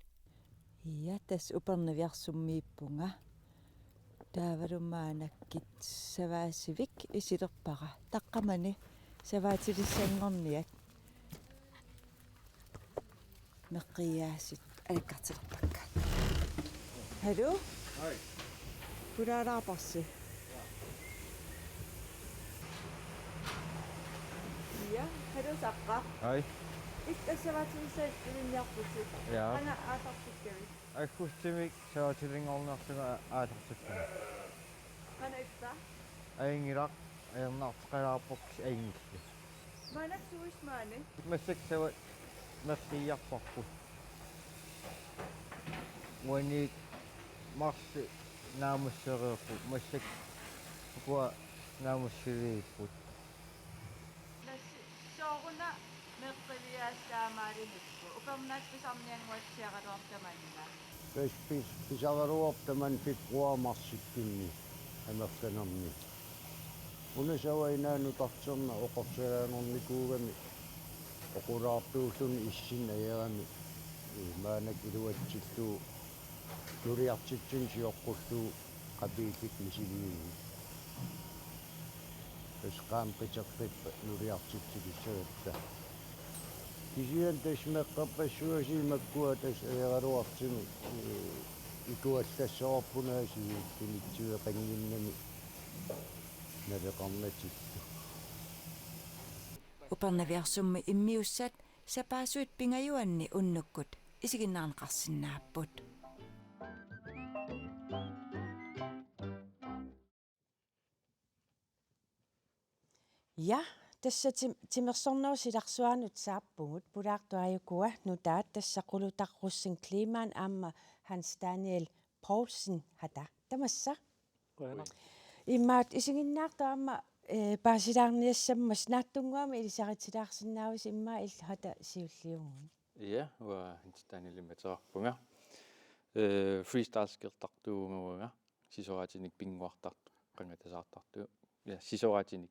Ja, tassa Upernaviarsummiippunga. Taavalu maannakkut savaasivik isilerpara. Taqqamani savaatilissanngorniat. Meqqiaasut alakkartilerpakka. Hallo? Hej. Pulaalaarparsi? Ja, hallo Saqqa. Hej. Illit savaatilissanik ilinniarputit. Ja. Qanoq aallartikkavit? Aggustimik savaatilinngorniarlunga aallartippara. Qanoq ippa? Ajunngilaq, ajornartoqalaarpoq kisianni ajunngillat. Maannakkut suuit maani? Massakkut savat meqqiarparput. Uaniit marsip naamassereerput, massakkut ukua naamasseriipput. Nassi, sooruna meqqiviaasut taamaalinikkut, upernaaq pisarniannguatsiaraluartoq tamanna? Tassa pis-, pisaraluarpoq tamanna februar-marsippunni amerlanerni. Una savat inaanut tarterna oqorsilaanngornikuugami oqulaartuulluni issinnut ajoramik, ee, maannakkut iluatsillugu nuliartitsineq sioqqullugu qapiillutik misiliigivut. Tassa qaammat qiteqqippat nuliartitsilissagatta. Kisianni tassa meqqerpassuasut makkua tassa ajoraluartumik, ee, ikuallassavarput aasiit tunitsiveqannginnami naleqarnatillu. Upernaviarsummi immiussat sapaassuit pingajuanni unnukkut isiginnaarneqarsinnaapput. Ja, Tassa tim-, timersornerup silarsuanut saappugut, pulaartut aajukua nutaat, tassa Qulutaq Rosing Kleemann aamma Hans Daniel Poulsen Hata. Tamassa. Qujanaq. Imaat isiginnaartut aamma, eh, paasilaarniassammassuk naatsunnguamik ilisaritilaarsinnaavasi, immaqa illit Hata siulliuvugut. Ja, uanga Hans Daniel ateqarpunga. Eh, freestyle-skeertartuuvunga uanga. Sisoraatinik pinnguartartoq, qangatasaartartoq. Ja, sisoraatinik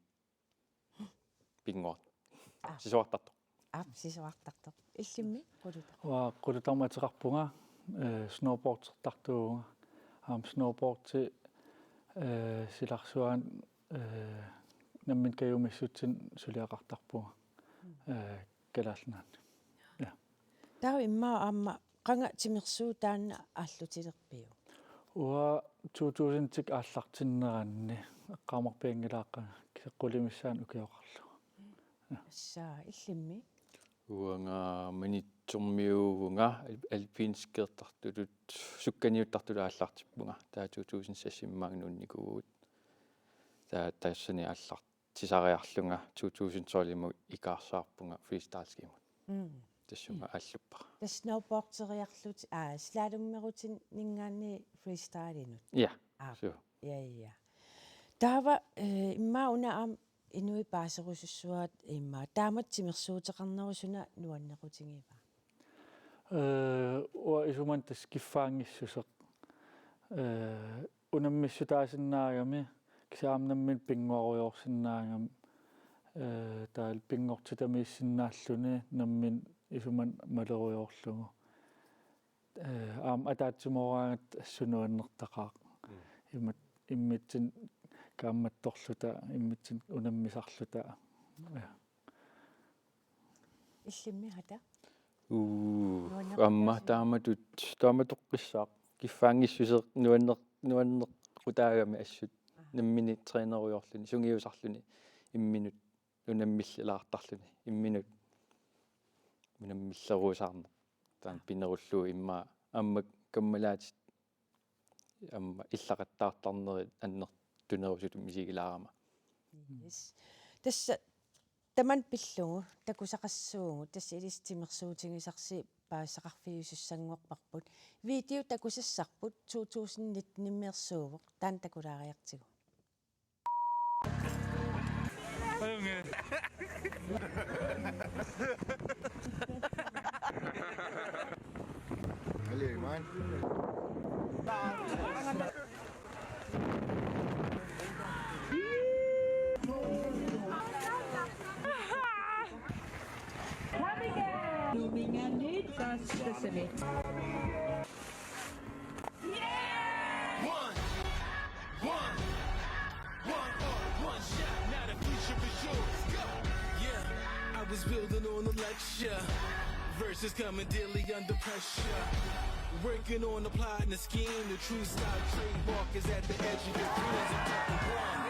pinnguart-. Aa. Sisoraartartoq. Aap, sisoraartartoq. Illimmi Qulutaq? Uanga Qulutaq ateqarpunga, eh, snowboardertartuuvunga. Aamma snowboardi, eh, silarsuani, eh, nammineq kajumissutsinik suliaqartarpunga. Mm. Eh, Kalaallit Nunaanni. Ja. Taava immaqa aamma qanga timersuut taanna aallutilerpiuk? Uanga to tusind-ip aallartinneranni eqqaamarpianngilaaqaanga, kisianni qulit missaanni ukioqarlunga. Tassa, illimmi? Uanga Maniitsormiuuvunga, al-, alpin-skeertartutut, sukkaniuttartutut aallartippunga. Taava to tusind seks immaqa nuunnikuuvugut. Taava tassani aallar-, tisariarlunga to tusind tolv-imut ikaarsaarpunga freestyle-skimut. Mm. Tassunga aalluppara. Tassa snowboarderiarlutit, aa, slalommerutininngaanniit freestylinut. Ja. Aap. Suu. Ja, ja. Taava, eh, immaqa una aamma inuit paaserusussuaat immaqa. Taamatut timersuuteqarnerup suna nuannequtigiva? Eh, uanga isumanni tassa kiffaanngissuseq. Eh, unammissutaasinnaagami, kisianni aamma nammineq pinnguarujoorsinnaagami, eh, taavalu pinngortitamiissinnaalluni nammineq isumanni malerujoorlugu. Eh, aamma ataatsimooraangatta assut nuannertaqaaq. Mm. Imat-, immitsinnut kaammattorluta, immitsinnut unammisarluta. Ja. Illimmi Hata? Uu, nuannequtaasiit? Aamma taamatut, taamatoqqissaaq. Kiffaanngissuseq nuanner-, nuannequtaagami assut. Aa. Nammineq trænerujoorluni, sungiusarluni, imminut unammillilaartarluni, imminut unammilleruusaarneq. Taanna pinerullugu immaqa aamma kammalaatit aamma illaqattaartarnerit annertunerusutut misigilaarama. Yes. Tassa tamanna pillugu takusaqassuugut, tassa ilissi timersuutigisarsi paasisaqarfiusussanngorparput. Video takusassarput to tusind nitten-imeersuuvoq, taanna takulaariartigu. Hello, man. Blooming and Nate, that's the Senate. One, one, one, one shot, now the future is yours. Go. Yeah, I was building on a lecture. Verses coming daily under pressure. Working on a plot and a scheme. The true style trademark is at the edge of your dreams. I'm talking one.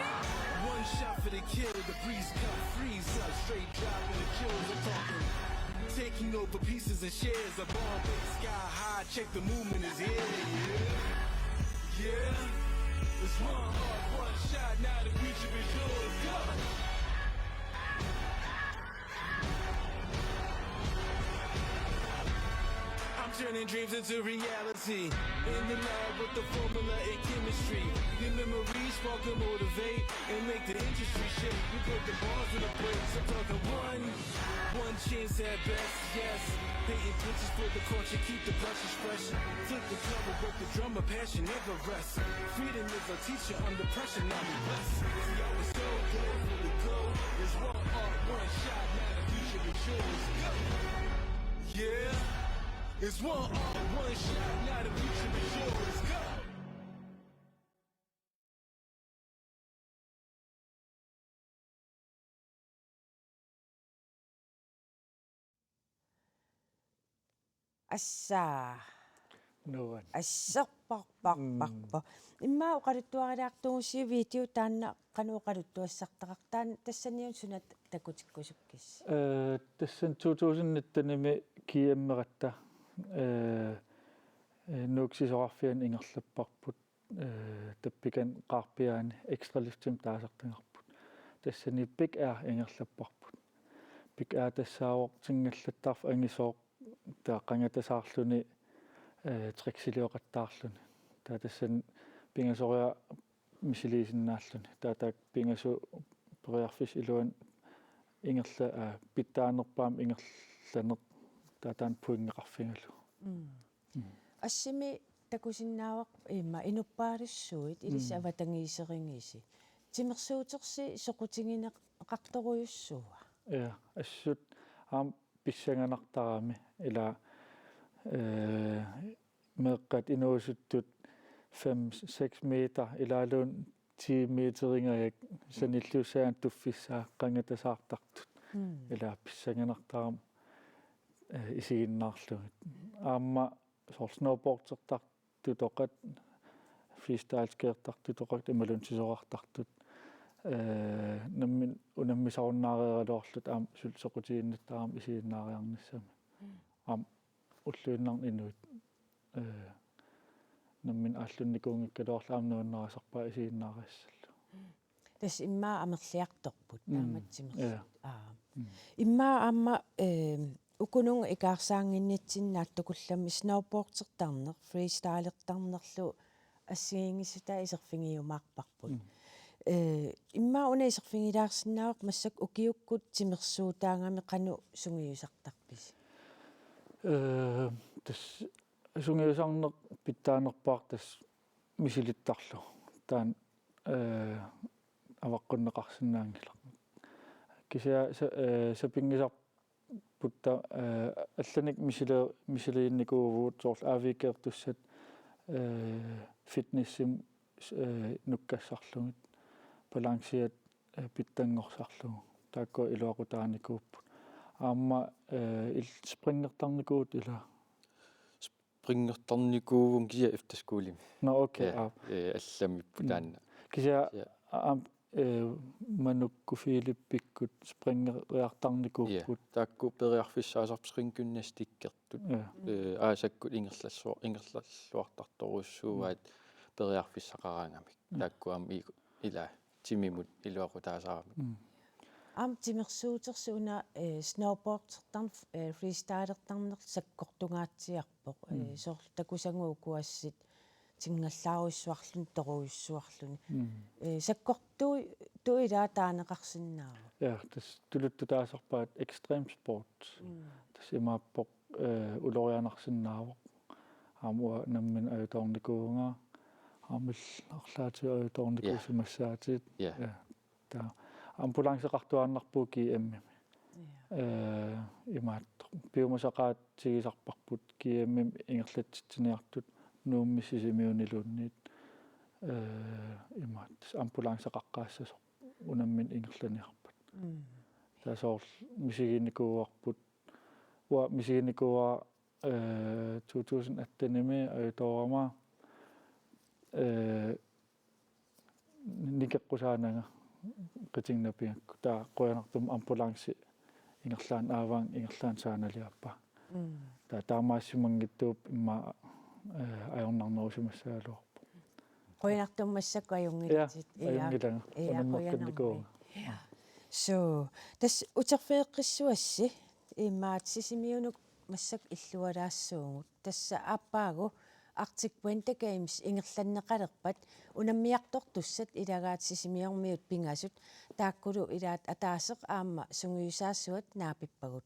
One shot for the kill. The breeze cut freeze up. Straight drop and the chills. I'm talking taking over pieces and shares. A ball base sky high. Check the movement is here. Yeah. Yeah. It's one heart, one shot. Now the future is yours. Go. I'm turning dreams into reality. In the lab with the formula and chemistry. Your memories spark and motivate and make the industry shake. We put the bars in the breaks. I'm talking one, one chance at best, yes. Painting pictures for the culture, keep the brushes fresh. Flip the cover, work the drummer, passion never rests. Freedom is a teacher under pressure, now we blessed. See, I was so good for the gold. It's one heart, one shot, now the future is yours. Go. Yeah. It's one heart, one shot, now the future is yours. Go. Assa. Nuan. Asserparparparpa. Mm. Immaqa oqaluttuarilaartugussiuk video taanna qanoq oqaluttuassartaqartoq, taanna tassaniuna suna takutikkusukkissi? Eh, tassani to tusind nitten-imi G M-eratta, eh, eh, Nuuk sisorarfiani ingerlapparput. Eh, tappikani qaarpiaani Extra Liftimik taasartagarput. Tassani Big Air ingerlapparput. Big Air tassaavoq tingallattarfik angisooq, taava qangatasaarluni, eh, triksilioqattaarluni. Taava tassani pingasoriarlugu misiliisinnaalluni. Taava taakku pingasut periarfissat iluanni ingerla-, eh, pitsaanerpaamik ingerlaneq. Taava taanna pointeqarfigalugu. Mm. Mm. Assimi takusinnaavarput immaqa inuppaalussuit ilissi Mm. avatangiiserigisi. Timersuutersi soqutigineqartorujussuua? Ja, assut aamma pissanganartarami ila, eh, meeqqat inuusuttut fem, seks meter ilaaluunniit ti meteringajak sanilliussaannik tuffissaa qangatasaartartut. Mm. Ila pissanganartarami, eh, isiginnaarlugit. Aamma soorlu snowboardertartut utoqqat, freestyle skiertartut utoqqat imaluunniit sisorartartut. Eh, nammineq unammisarunnaariaraluarlutik aamma sul-, soqutiginnittut aamma isiginnaariarnissamik. Mm. Aamma ulluinnarni inuit, eh, nammineq aallunnikuunngikkaluarlutik aamma nuannarisarpaat isiginnaariassallugu. Tassa immaqa amerliartorput Mm. taamatsimersuut. Ja. Aa. Mm. Immaqa aamma, eh, ukununnga ikaarsaannginnitsinni naatsukullammik snowboardertarneq, freestylertarnerlu assigiinngissutaat iserfigiumaarparput. Mm. Eh, immaqa una iserfigilaarsinnaavoq massakkut ukiukkut timersuutaagami qanoq sungiusartarpisi? Eh, tassa sungiusarneq pitsaanerpaaq tassa misilittarlugu. Taanna, eh, avaqqunneqarsinnaanngilaq. Kisianni sa-, eh, sapinngisarput taava, eh, allanik misili-, misiliinnikuuvugut soorlu A V G-ertussat, eh, fitnessimut, eh, nukkassarlugit, balanciat, eh, pitsanngorsarlugu. Taakkua iluaqutaanikuupput. Aamma, eh, il-, springertarnikuuvugut ila. Springertarnikuuvugut kisianni efterskolemi. Nå, okay, Ja, aa. eh, allamipput Mm. taanna. Kisianni Ja. aamma, eh, Manukku Philippikkut springeriartarnikuupput. Ja, taakku periarfissaasarput springgymnastikkertut. Ja. Eh, aasakkut ingerlalluar-, ingerlalluartartorujussuuaat Mm. periarfissaqaraangamik. Mm. Taakku aamma i-, ila timimut iluaqutaasaaramik. Mm. Aamma timersuutersi una, eh, snowboardertarneq, eh, freestylertarneq sakkortungaatsiarpoq. Eh, Mm. soorlu takusagut ukuassit tingallaarujussuarluni, torujussuarluni. Mm. Eh, sakkortuut, tuut ilaat taaneqarsinnaavoq. Ja, tassa tuluttut taasarpaat extreme sports. Mm. Tassa imaappoq, eh, ulorianarsinnaavoq. Aamma uanga nammineq ajutoornikuuvunga, aamma illit arlaatigut ajutoornikuusimassaatit. Ja. Ja. Ja. Taava ambulanceqartuaannarpugut G M-imi. Ja. Eh, imaattoq. Piumasaqaatigisarparput G M-imi ingerlatsitsiniartut Nuummi Sisimiuniluunniit. Eh, imaattoq. Ambulanceqaqqaassasoq unammineq ingerlaniarpat. Mm. Taava soorlu misiginikuuarput. Uanga misiginikuuara, eh, to tusind atten-imi ajutoorama, eh, nikeqqusaananga qitinnapigakku. Taava qujanartumik ambulancip ingerlaannaq aavaangat ingerlaannaq saanaliaappaanga. Mm. Taava taamaasimanngitsuupput immaqa, eh, ajornarnerusimassagaluarpoq. Qujanartumik massakkut ajunngilatit. Ja, ajunngilanga. Ja, unammertarnikuuvunga. Qujanarmi. Ja. So, tassa uterfigeqqissuassi immaqa Sisimiunut massakkut illualaassuugut. Tassa aappaagu Arctic Winter Games ingerlanneqalerpat unammiartortussat ilagaat Sisimiormiut pingasut taakkulu ilaat ataaseq aamma sungiusaasuat naapippagut.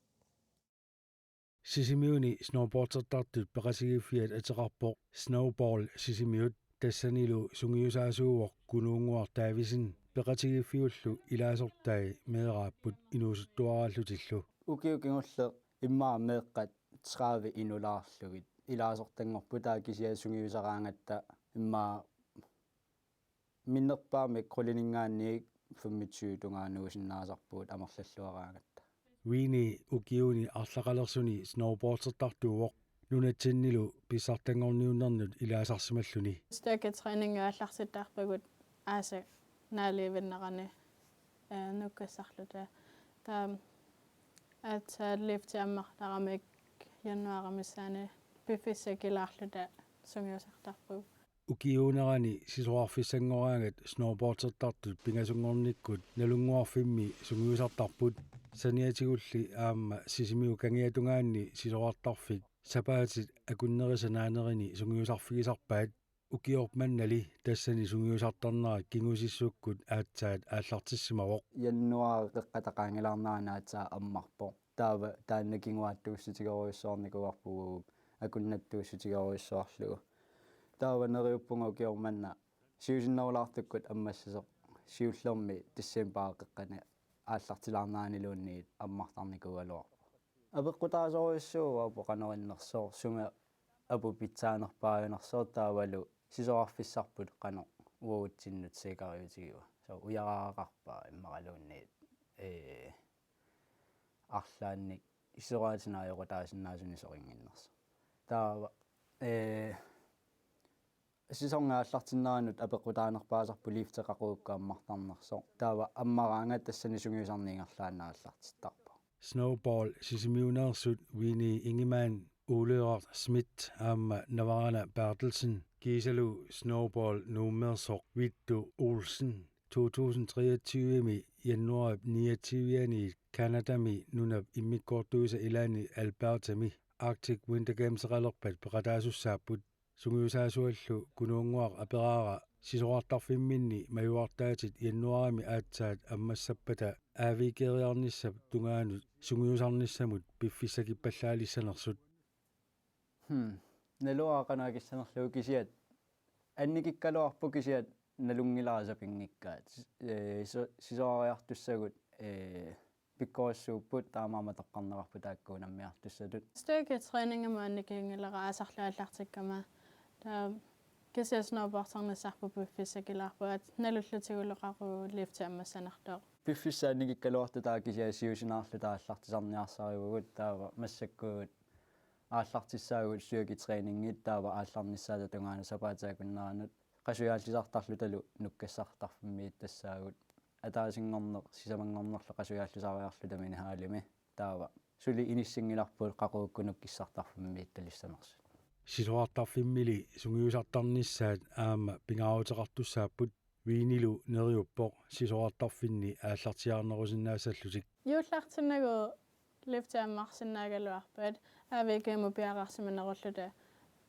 Sisimiuni snowboardertartut peqatigiiffiat ateqarpoq Snowball Sisimiut, tassanilu sungiusaasuuvoq Kunuunnguaq Davidsen, peqatigiiffiullu ilaasortai meeraapput inuusuttuaraallutillu. Ukiut kingulleq immaqa meeqqat tredive inulaarlugit ilaasortanngorput, taava kisianni sungiusaraangatta immaqa minnerpaamik quliningaanniit femogtyve tungaanut nuusinnaasarpugut amerlalluaraangatta. Winnie ukiuni arlaqalersuni snowboardertartuuvoq, nunatsinnilu pissartanngorniunnernut ilaasarsimalluni. Styrketræning aallartittarpagut aasaq naaliivinnerani, eh, nukkassarluta. Taava aatsaat lifti ammarlaramik januaarip missaani piffissaq kilaarluta sungiusartarpugut. Ukiuunerani sisorarfissanngoraangat snowboardertartut pingasunngornikkut Nalunnguarfimmi sungiusartarput. Saniatigulli aamma Sisimiut kangiatungaanni sisorartarfik sapaatit akunnerisa naanerini sungiusarfigisarpaat. Ukiorp mannali tassani sungiusartarnerat kingusissukkut aatsaat aallartissimavoq. Januaari qeqqata qaangilaarnerani aatsaat ammarpoq. Taava taanna kinguaattuussutigerujussuarnikuuarpugut akunnattuussutigerujussuarlugu. Taava neriuppunga ukioq manna siusinnerulaartukkut ammassasoq, siullermi decembarip qeqqani aallartilaarneraniluunniit ammartarnikuugaluarpoq. Apeqqutaasorujussuuvoq qanoq innersoq, sumi apuup pitsaanerpaajunersoq taavalu sisorarfissarput qanoq uagutsinnut siikariutigiva. Soorlu ujaraaraqarpa immaqaluunniit, ee, arlaannik sisoraatinik ajoqutaasinnaasunik soqutiginninnersoq. Taava, ee, sæsonip aallartinneranut apeqqutaanerpaasarpoq lifti qaqugukkut ammartarnersoq. Taava ammaraangat tassani sungiusarneq ingerlaannaq aallartittarpoq. Snowball Sisimiuneersut Winnie Ingemann, Ole Schmidt aamma Navarana Berthelsen kiisalu Snowball Nuummeersoq Vittu Olsen to tusind treogtyve-mi januaarip niogtyve-ani Canadami nunap immikkoortuisa ilaani Albertami Arctic Winter Gameseqalerpat peqataasussaapput. Sungiusaasuallu Kunuunnguaq aperaara sisorartarfimminni majuartaatit januaarimi aatsaat ammassappata A V G-riarnissap tungaanut sungiusarnissamut piffissakippallaalissanersut. Hmm. Naluara qanoq akissanerlugu kisiat annikikkaluarpoq kisiat nalunngilara sapinngikkakka. Ee, so-, sisorariartussagut, ee, pikkorissuupput taamaammat toqqarneqarput taakku unammiartussatut. Styrketræningi maanna annikinngilara aasarlu aallartikkama. Taava kisianni snowboardernissaanut piffissakilaarpoq, aat nalullutigulu qaqugu lifti ammassanersoq. Piffissaq annikikkaluartoq taava kisianni siusinaarluta aallartisarniarsarivugut taava massakkut aallartissaagut styrketræningi taava aallarnissaata tungaanut sapaatit akunneranut qasujaallisartarlutalu nukkassartarfimmiittassaagut. Ataasinngorneq sisamanngornerlu qasujaallisariarluta minihaalimi. Taava suli inissinngilarput qaqugukkut nukkissartarfimmiittalissanersut. Sisorartarfimmili sungiusartarnissaat aamma pingaaruteqartussaapput. Wiinilu neriuppoq sisorartarfinni aallartiaarnerusinnaassallutik. Juullartinnagu lifti ammarsinnaagaluarpaat, A V G-mut piareersimanerulluta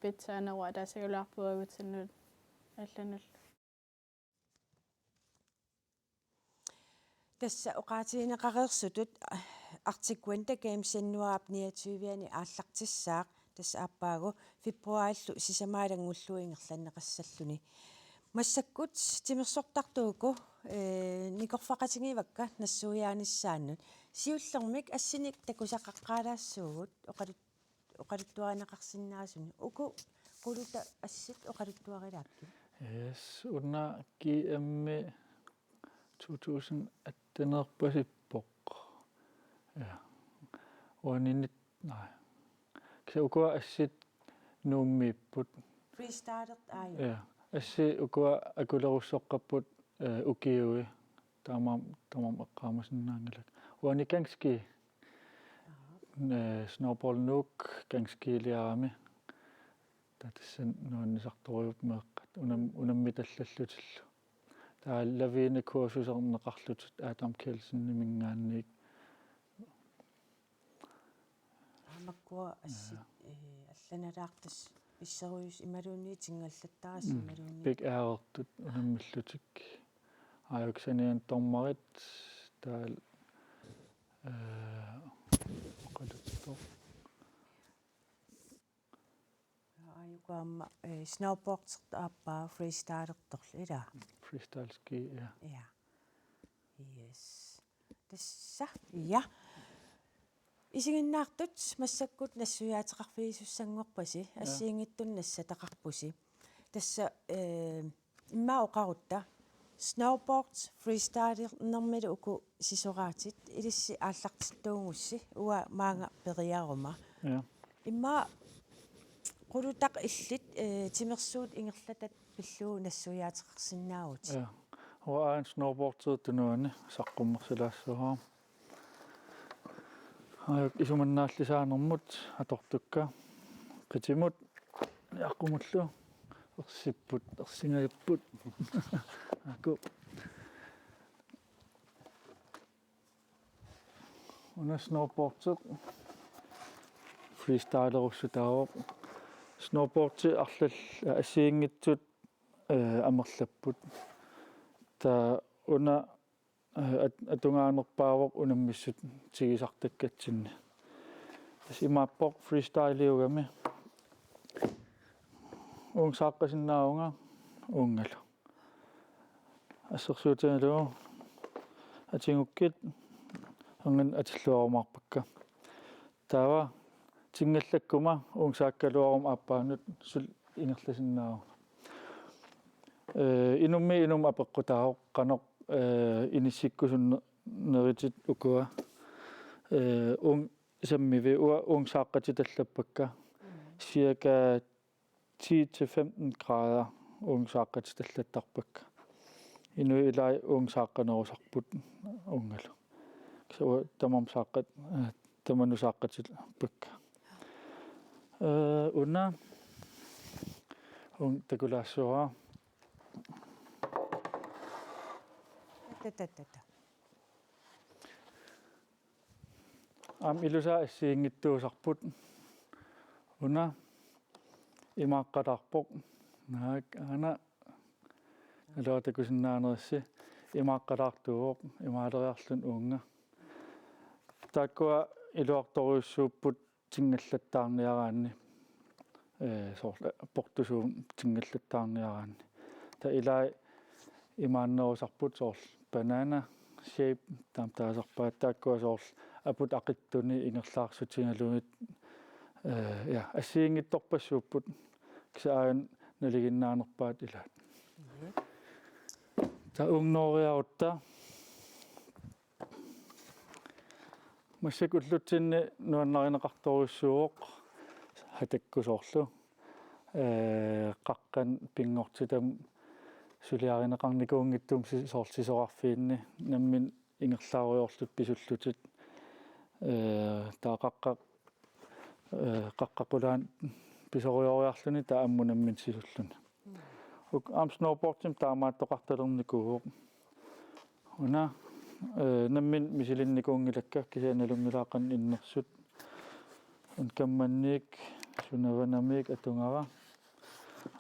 pitsaaneruvoq ataasigaluarpoq uagutsinnut allanullu. Tassa oqaatigineqareersutut Arctic Winter Games januaarip niogtyve-ani aallartissaaq, tassa aappaagu februaarillu sisamaalanngullugu ingerlanneqassalluni. Massakkut timersortartut uku, ee, nikorfaqatigivakka nassuiaanissaannut. Siullermik assinik takusaqaqqaalaassaagut oqalut-, oqaluttuarineqarsinnaasunik. Uku qulutat assit oqaluttuarilaakkit? Yes, una G M-i to tusind atten-erpasippoq. Ja. Uaninit, nej. Kisianni ukua assit Nuummiipput. Freestylet, aajuna. Ja. Assit ukua akulerussoqqapput, eh, ukiui. Taamaam-, tamarmik eqqaamasinnaanngilakka. Uani Gangski. Aha. Eh, Snowball Nuuk Gangskiliarami. Taava tassani nuannisartorujuupput meeqqat. Unam-, unammitallallutillu. Taava lavinekursuserneqarlutik Adam Kjeldseniminngaanniit. Aamma ukua assit, ja, eh, allanalaartut pisserujus imaluunniit tingallattaarassi. Mm. Imaluunniit. Big air-ertut unammillutik. Aajuku saniani dommerit taava, eh, oqaluttoq. Aajuku aamma, eh, snowboardertoq aappaa freestylertorlu, ilaa? Freestyle ski, ja. Ja. Yes. Tassa, ja. Isiginnaartut massakkut nassuiaateqarfigisussanngorpasi, ja, assigiinngitsunik nassataqarpusi. Tassa, eh, immaqa oqarutta. Snowboard freestylernermilu uku sisoraatit, ilissi aallartittuugussi, uanga maanga periaruma. Ja. Immaqa qulutaq illit, eh, timersuut ingerlatat pillugu nassuiaateqarsinnaavutit. Ja. Uanga aana snowboarderitut tunuani saqqummersilaassavara. Aajuku isumannaallisaanermut atortukka. Qitimut aqqumullu. Ersipput, ersingajapput. Aaku. Una snowboardi freestylerussutaavoq. Snowboardi arlal-, assigiinngitsut, eh, amerlapput. Taava una, eh, at-, atugaanerpaavoq unammissutigisartakkatsinni. Tassa imaappoq freestyliugami. Uunga saaqqasinnaavunga uungalu. Assersuutigalugu atigukkit angan atilluarumaarpakka. Taava tingallakkuma uunga saakkaluaruma aappaanut suli ingerlasinnaavunga. Eh, inummiit inummut apeqqutaavoq qanoq, eh, inissikkusunne-, neritit ukua. Eh, uunga sammivi uanga uunga saaqqatit allappakka. Cirka ti til femten grader uunga saaqqatit allattarpakka. Inuit ilaat uunga saaqqanerusarput uungalu. Kisianni uanga tamarmik saaqqat-, eh, tamanut saaqqatit allappakka. Eh, una uunga takulaassuara. Ta, ta, ta, ta. Aamma ilusaa assigiinngitsuusarput. Una imaaqqalaarpoq. Naak aana. Iluaq takusinnaanerissi. Imaaqqalaartuuvoq, imaaleriarluni uunga. Taakkua iluartorujussuupput tingallattaarniaraanni, eh, soorlu portusuum tingallattaarniaraanni. Taava ilaat imaannerusarput soorlu banana shape taama taasarpaat, taakkua soorlu aput aqitsuni ingerlaarsutigalugit, eh, ja, assigiinngitsorpassuupput kisianni aajuna nalinginnaanerpaat ilaat. Taava uunga nooriarutta. Massakkut ullutsinni nuannarineqartorujussuuvoq hatakku soorlu. Eh, qaqqani pinngortitami suliarineqarnikuunngitsumi si-, soorlu sisorarfiinni nammineq ingerlaarujoorlutik pisullutik. Eh, taava qaqqaq eh, qaqqaq qulaani pisorujooriarluni taava ammut nammineq sisulluni. Uku aamma snowboardimik taamaattoqartalernikuuvoq. Una, eh, nammineq misilinnikuunngilakka kisianni nalunngilaat qanoq innersut. Una kammanniit, sunavanamiit atugara.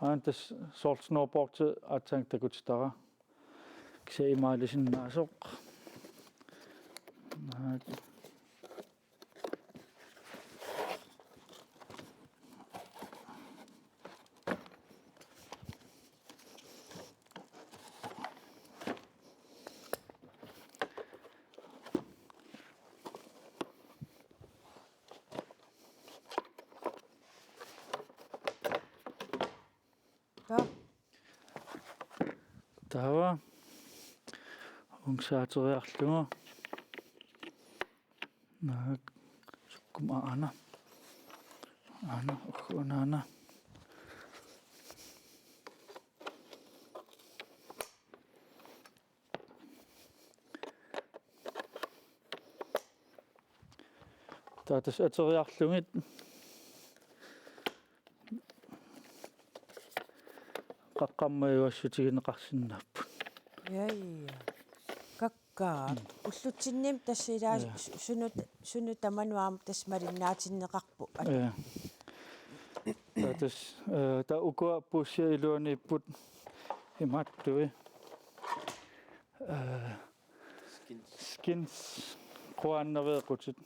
Aana tassa soorlu snowboardi aatsaat takutitara. Kisianni imaalisinnaasoq. Naak. Taava. Taava uunga saateriarlugu. Naak, sukkuma aana. Aana, uku aana. Taava tassa ateriarlugit qaqqammajuassutigineqarsinnaapput. Ja, ja. Kakkaak. Mm. Ullutsinni tassa ilaa. Ja. Su-, sunut, sunut tamanut aamma tassa malinnaatinneqarpoq. Ja. Taava tassa, eh, taava ukua puussiat iluaniipput imaattui. Eh, Skins. Skins quaannaveequtit.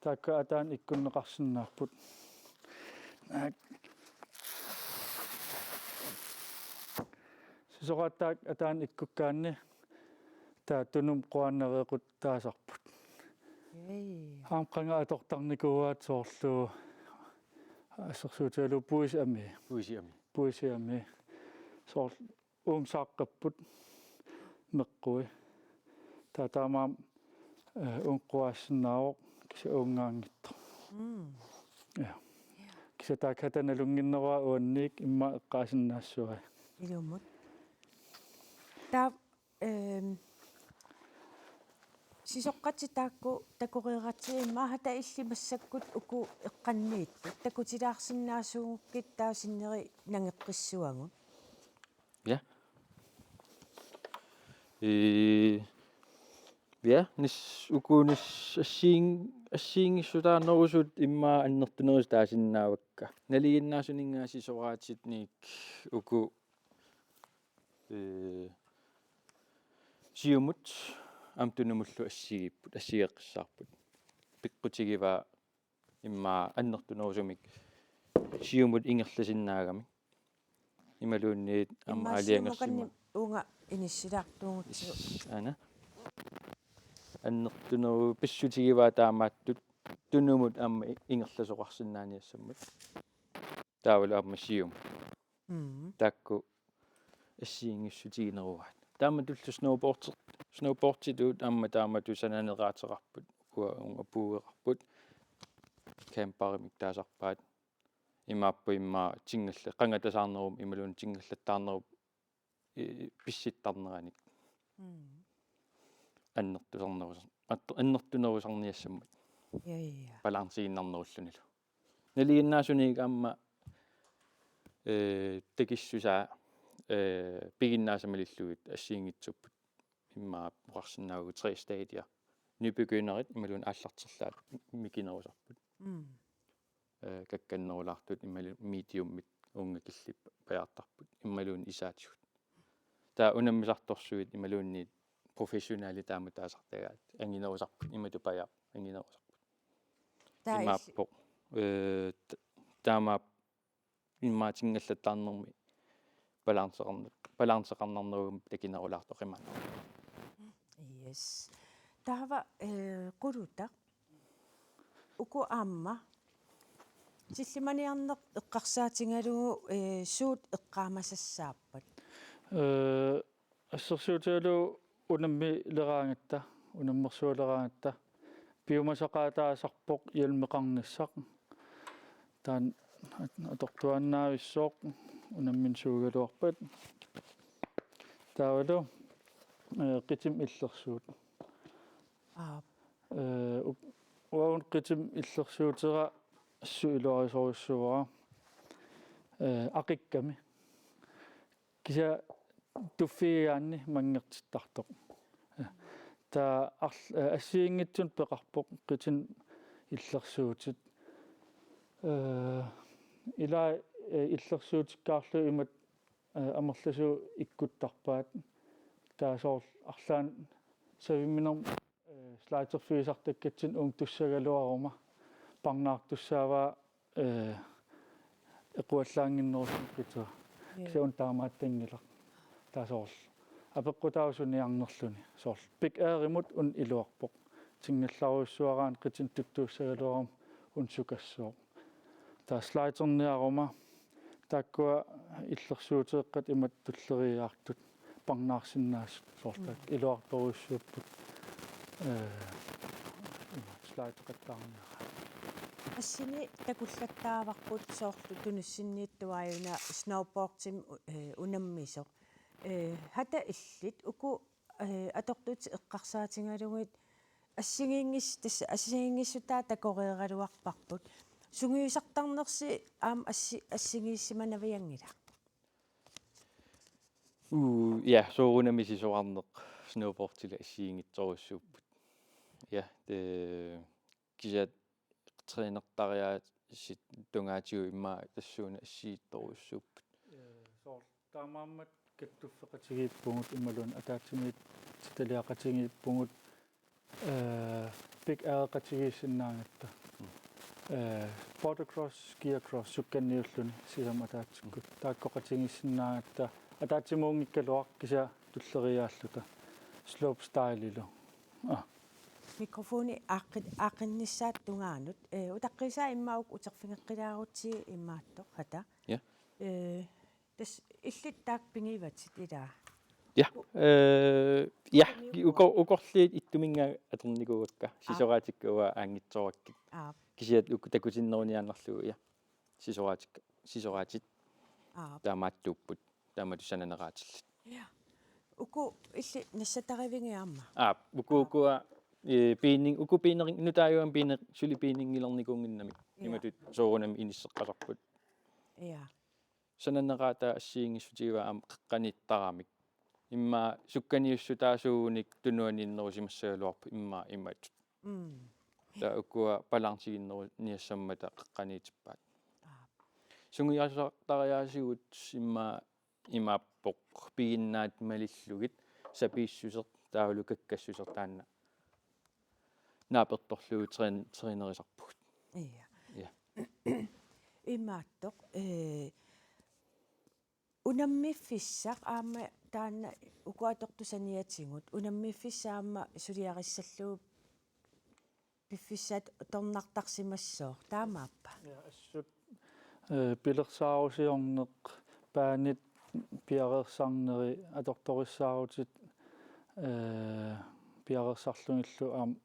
Taakku ataani ikkunneqarsinnaapput. Sisoraat taakku ataani ikkukkaanni taava tunumut quaannaveequtaasarput. Ei. Aamma qanga atortarnikuuaat soorlu assersuutigalugu puisiami. Puisiami. Puisiami. Soorlu uunga saaqqapput meqqui. Taava taamaammat, eh, uunga quaassinnaavoq kisianni uungaanngitsoq. Mm. Ja. Ja. Kisianni taakku kata nalunnginneruaat uanniit immaqa eqqaasinnaassavai. Ilumut. Taava, ehm, Sisoqqatit taakku takoreeratsigu immaqa hata illit massakkut uku eqqanniittut takutilaarsinnaasuugukkit taava sinneri nangeqqissuagut. Ja. Ee, ja, nas-, uku nas-, assiin-, assigiinngissutaanerusut immaqa annertunerusut taasinnaavakka. Nalinginnaasuninngaanniit sisoraatit uku, ee, siumut aamma tunumullu assigiipput, assigeqqissaarput. Peqqutigivaa immaqa annertunerusumik siumut ingerlasinnaagamik. Imaluunniit aamma immaqa aalajangersimasoq. Siumukanni uunga inissilaartuugutsigu. Is, aana. Annertunerusoq pissutigivaa taamaattut tunumut aamma i-, ingerlasoqarsinnaaniassammat. Taavalu aamma siumut. Mm. Taakku assigiinngissutiginerugaat. Taamatullu snowboard-, snowboarditut aamma taamatut sananeqaateqarput, ukua uunga puueqarput, camperimik taasarpaat, imaappoq immaqa tingallat-, qangatasaarnerup imaluunniit tingallattaarnerup, ee, pissittarneranik. Mm. Annertusarnerus-, at-, annertunerusarniassammat. Ja, ja. Balancegiinnarnerullunilu. Nalinginnaasunik aamma, ee, takissusaa, ee, piginnaasat malillugit assigiinngitsuupput. Immaqa oqarsinnaavugut tre stager. Nybegynderit imaluunniit aallarterlaat mikinerusarput. Mm. Ee, kakkannerulaartut imaluunniit mediumit uunga killit pajaartarput. Imaluunniit isaatigut. Taava unammisartorsuit imaluunniit professionelit taama taasartagaat. Anginerusarput, imatut pajaaq, anginerusarput. Taava illi- Imaappoq. Ee, t-, taamaap-, immaqa tingallattaarnermi balanceqarn-, balanceqarnarnerugamik takinerulaartoq qimaat. Yes. Taava, ee, Qulutaq. Uku aamma. Sillimaniarneq eqqarsaatigalugu, ee, suut eqqaamasassaapput? Ee, assersuutigalugu unammileraangatta, unammersualeraangatta, piumasaqaataasarpoq hjelmeqarnissaq. Taanna atortuaannaavissoq unamminersuugaluarpat. Taavalu, ee, qitimik illersuut. Aap. Ee, u-, uagut qitimik illersuutera assut iluarisorujussuuara, ee, aqikkami. Kisianni tuffigigaanni manngertittartoq. Taava arl-, ee, assigiinngitsunik peqarpoq qitinik illersuutit. Ee, ilaa, ee, illersuutikkaarlugit imatut, ee, amerlasuut ikkuttarpaat. Taava soorlu arlaannik saviminermut, ee, sliderfigisartakkatsinnut uunga tussagaluaruma parnaartussaavaa, ee, equallaannginnerusumik qitiga. Jaa. Kisianni una taamaattanngilaq. Taava soorlu apeqqutaavoq suniarnerluni. Soorlu Big Airimut una iluarpoq. Tingallarujussuaraanni qitinik tuttuussagaluaruma una sukassooq. Taava sliderniaruma taakkua illersuuteeqqat imatut tulleriiaartut parnaarsinnaasut soorlu taakku iluartorujussuupput. Ee, ima slideqattaarniaraat. Assini takullattaavarput soorlu tunussinniittuaajuna snowboardimik u-, ee, unammisoq. Ee, hata illit uku, ee, atortutit eqqarsaatigalugit assigiinngis-, tassa assigiinngissutaat takoreeraluarparput. Sungiusartarnersi aamma assi-, assigiissimanavianngilaq. Uu, ja, soorunami sisorarneq snowboardili assigiinngitsorujussuupput. Ja, det, kisianni trænertariaatsit tungaatigut immaqa tassuuna assigiitsorujussuupput. Ee, soorlu taamaammat kattuffeqatigiippugut imaluunniit ataatsimiititaliaqatigiippugut, ee, Big Aireqatigiissinnaagatta. Mm. Ee, boardercross, gearcross sukkanniulluni sisamat ataatsikkut. Mm. Taakkoqatigiissinnaagatta ataatsimuunngikkaluaq kisianni tulleriiaalluta. Slopestylelu. Aa. Mikrofoni aaqqi-, aaqqinnissaata tungaanut. Ee, utaqqiisaa immaqa uku uterfigeqqilaarutsigit imaattoq hata. Ja. Ee, tassa illit taakku pigivatit ilaa? Ja. U-, ee, ja, ukumi uko-, ukorliit ittuminngaanniit atornikuuakka. Aap. Sisoraatikka uanga aanngitsorakkit. Aap. Kisianni uku takutinneruniaannarlugu, ja. Sisoraatikka, sisoraatit. Aap. Taamaattuupput. Taamatut sananeqaatillit. Ja. Uku illit nassataravigit aamma? Aap, uku, aap, ukua ee, piining-, uku piinerin-, nutaajuami piine-, suli piininngilernikuunnginnamik. Ja. Imatut soorunami inisseqqasarput. Ja. Sananeqaataa assigiinngissutigaa aamma qeqqaniittaramik. Immaqa sukkaniussutaasuunik tunuaniinnerusimassagaluarpoq immaqa imatut. Mm. Taava ukua balanceiginneruniassammata qeqqaniitippaat. Aap. Sungiusartariaasigut immaqa imaappoq piginnaat malillugit sapiissuseq taavalu kakkassuseq taanna naapertorlugu træn-, trænerisarpugut. Ja. Ja. Imaattoq, ee, unammiffissaq aamma taanna uku atortut saniatigut, unammiffissaq aamma suliarissallugu piffissaq atornartarsimassooq, taamaappa? Ja, assut, ee, pilersaarusiorneq, paanit piareersarneri, atortorissaarutit, ee, piareersarlugillu aamma,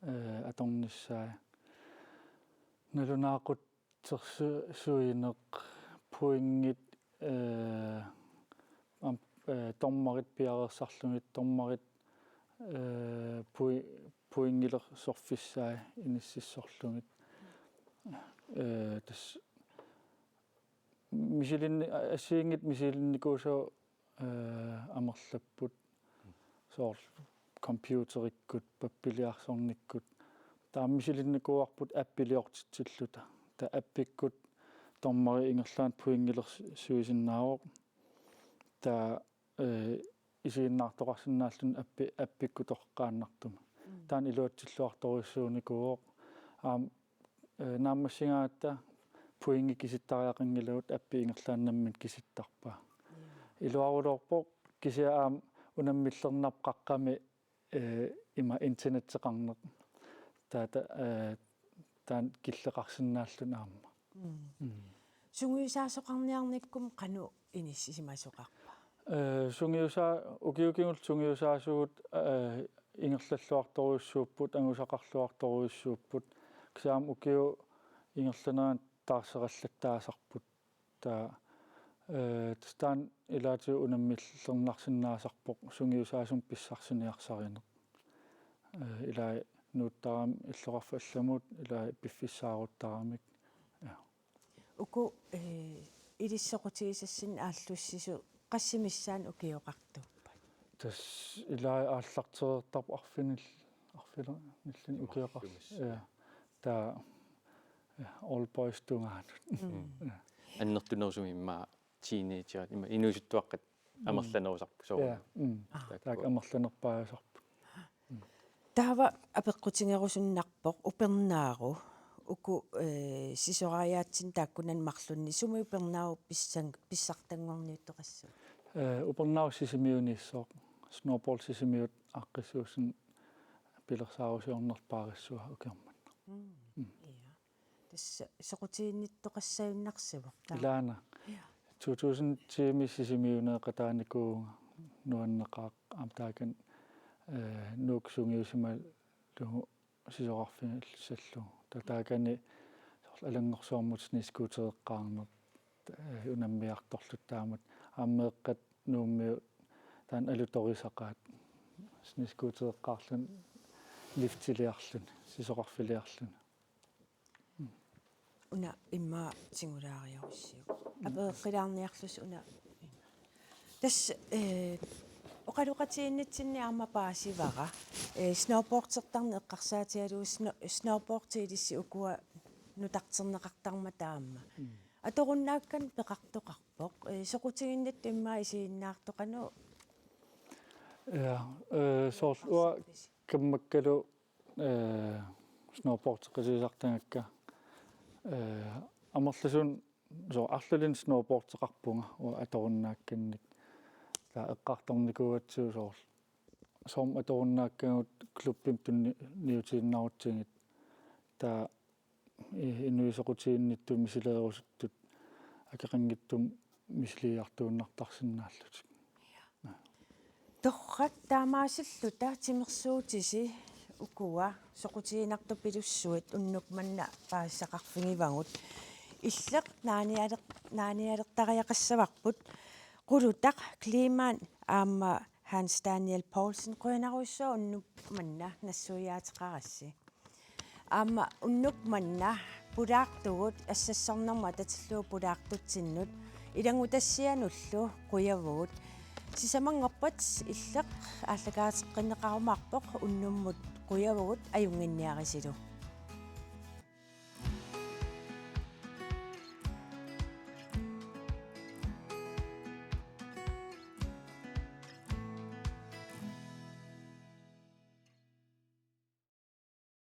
ee, atornissaat. Nalunaaqutsersuineq, pointit, ee, am-, ee, dommerit piareersarlugit, dommerit, ee, poi-, pointilersorfissaat inississorlugit. Ee, tassa misilinni-, assigiinngitsut misilinnikuusut, ee, amerlapput. Soorlu computerikkut, pappiliarsornikkut. Taava misilinnikuuarput appiliortitsilluta. Taava appikkut dommeri ingerlaannaq pointilersuisinnaavoq. Taava, ee, isiginnaartoqarsinnaalluni appi-, appikkut toqqaannartumik. Mm. Taanna iluatsilluartorujussuunikuuvoq. Aamma, ee, naammassigaangatta pointit kisittariaqanngilagut, appi ingerlaannaq nammineq kisittarpaa. Ja. Iluaruloorpoq kisianni aamma unammillernarpoq qaqqami, ee, ima internetteqarneq. Taava, ee, taanna killeqarsinnaalluni aamma. Mm. Mm. Sungiusaasoqarniarnikkut qanoq inissisimasoqarpa? Ee, sungiusaa-, ukiut kingulliit sungiusaasugut, ee, ingerlalluartorujussuupput, angusaqarluartorujussuupput. Kisianni aamma ukiut ingerlaneranni taarseralattaasarput. Taava, ee, tassa taanna ilaatigut unammillernarsinnaasarpoq sungiusaasumik pissarsiniarsarineq. Ee, ilai nuuttarami illoqarfik allamut, ilai piffissaaruttaramik. Ja. Uku, ee, ilissi soqutigisassinnik aallussisut qassit missaanni ukioqartuuppat? Tassa ilai aallartereertarput arfinil-, arfinillit ukioqars-, arfinis. Ja. Taava, ja, All Boys tungaanut. Mm. Ja. Annertunerusumik immaqa teenagerit, ima inuusuttuaqqat, mm, amerlanerusarput soorlu. Ja, mm. Aa. Taakku. Taakku amerlanerpaajusarput. Taava apeqqutigerusunnarpoq, upernaaru, uku, ee, sisorariaatsinnut taakkunannga marlunnik sumi upernaaq pissang-, pissartanngorniuttoqassaaq? Ee, upernaaru Sisimiuniissaaq, snowboard Sisimiut aaqqissuussineq pilersaarusiornerpaarissuaq ukioq manna. Mm. Mm. Ja. Tassa soqutiginnittoqassagunarsivoq taava. Ilaana. Ja. To tusind ti-mi Sisimiuneeqataanikuuvunga, nuanneqaaq aamma taakani, ee, Nuuk sungiusimalugu sisorarfigissallugu. Taava taakani soorlu Alanngorsuarmut snescootereqqaarneq, ee, unammiartorluta taamatut. Aamma meeqqat Nuummiut taanna alutorisaqaat snescootereqqaarluni liftiliarluni, sisorarfiliarluni. Una immaqa singulaariarussiuk. Mm. Apereqqilaarniarlusi una. Tassa, ee, oqaloqatigiinnitsinni aamma paasivara, ee, snowboardertarneq eqqarsaatigalugu sno-, snowboardi ilissi ukua nutarterneqartarmata aamma. Mm. Atorunnaakkanik peqartoqarpoq. Ee, soqutiginnittut immaqa isiginnaartoq qanoq? Ja, ee, soorlu uanga kammakkalu, ee, snowboardeqatigisartagakka, ee, amerlasuunik soorlu arlalinnik snowboardeqarpunga uanga atorunnaakkannik. Taava eqqartornikuugatsigu soorlu soormi atorunnaakkagut klubbimut tunniutiinnarutsigit. Taava i-, inuit soqutiginnittut misileerusuttut akeqanngitsumik misiliiartuinnartarsinnaallutik. Ja. Torrak, taamaasilluta timersuutisi ukua soqutiginartupilussuit unnuk manna paasisaqarfigivagut. Illeq naanialer-, naanialertariaqassavarput Qulutaq Kleemann aamma Hans Daniel Poulsen, qujanarujussuaq unnuk manna nassuiaateqarassi. Aamma unnuk manna pulaartugut, assassornermut atatillugu pulaartutsinnut ilanngutassianullu qujavugut. Sisamanngorpat Illeq aallakaateqqinneqarumaarpoq, unnummut qujavugut, ajunnginniarisilu.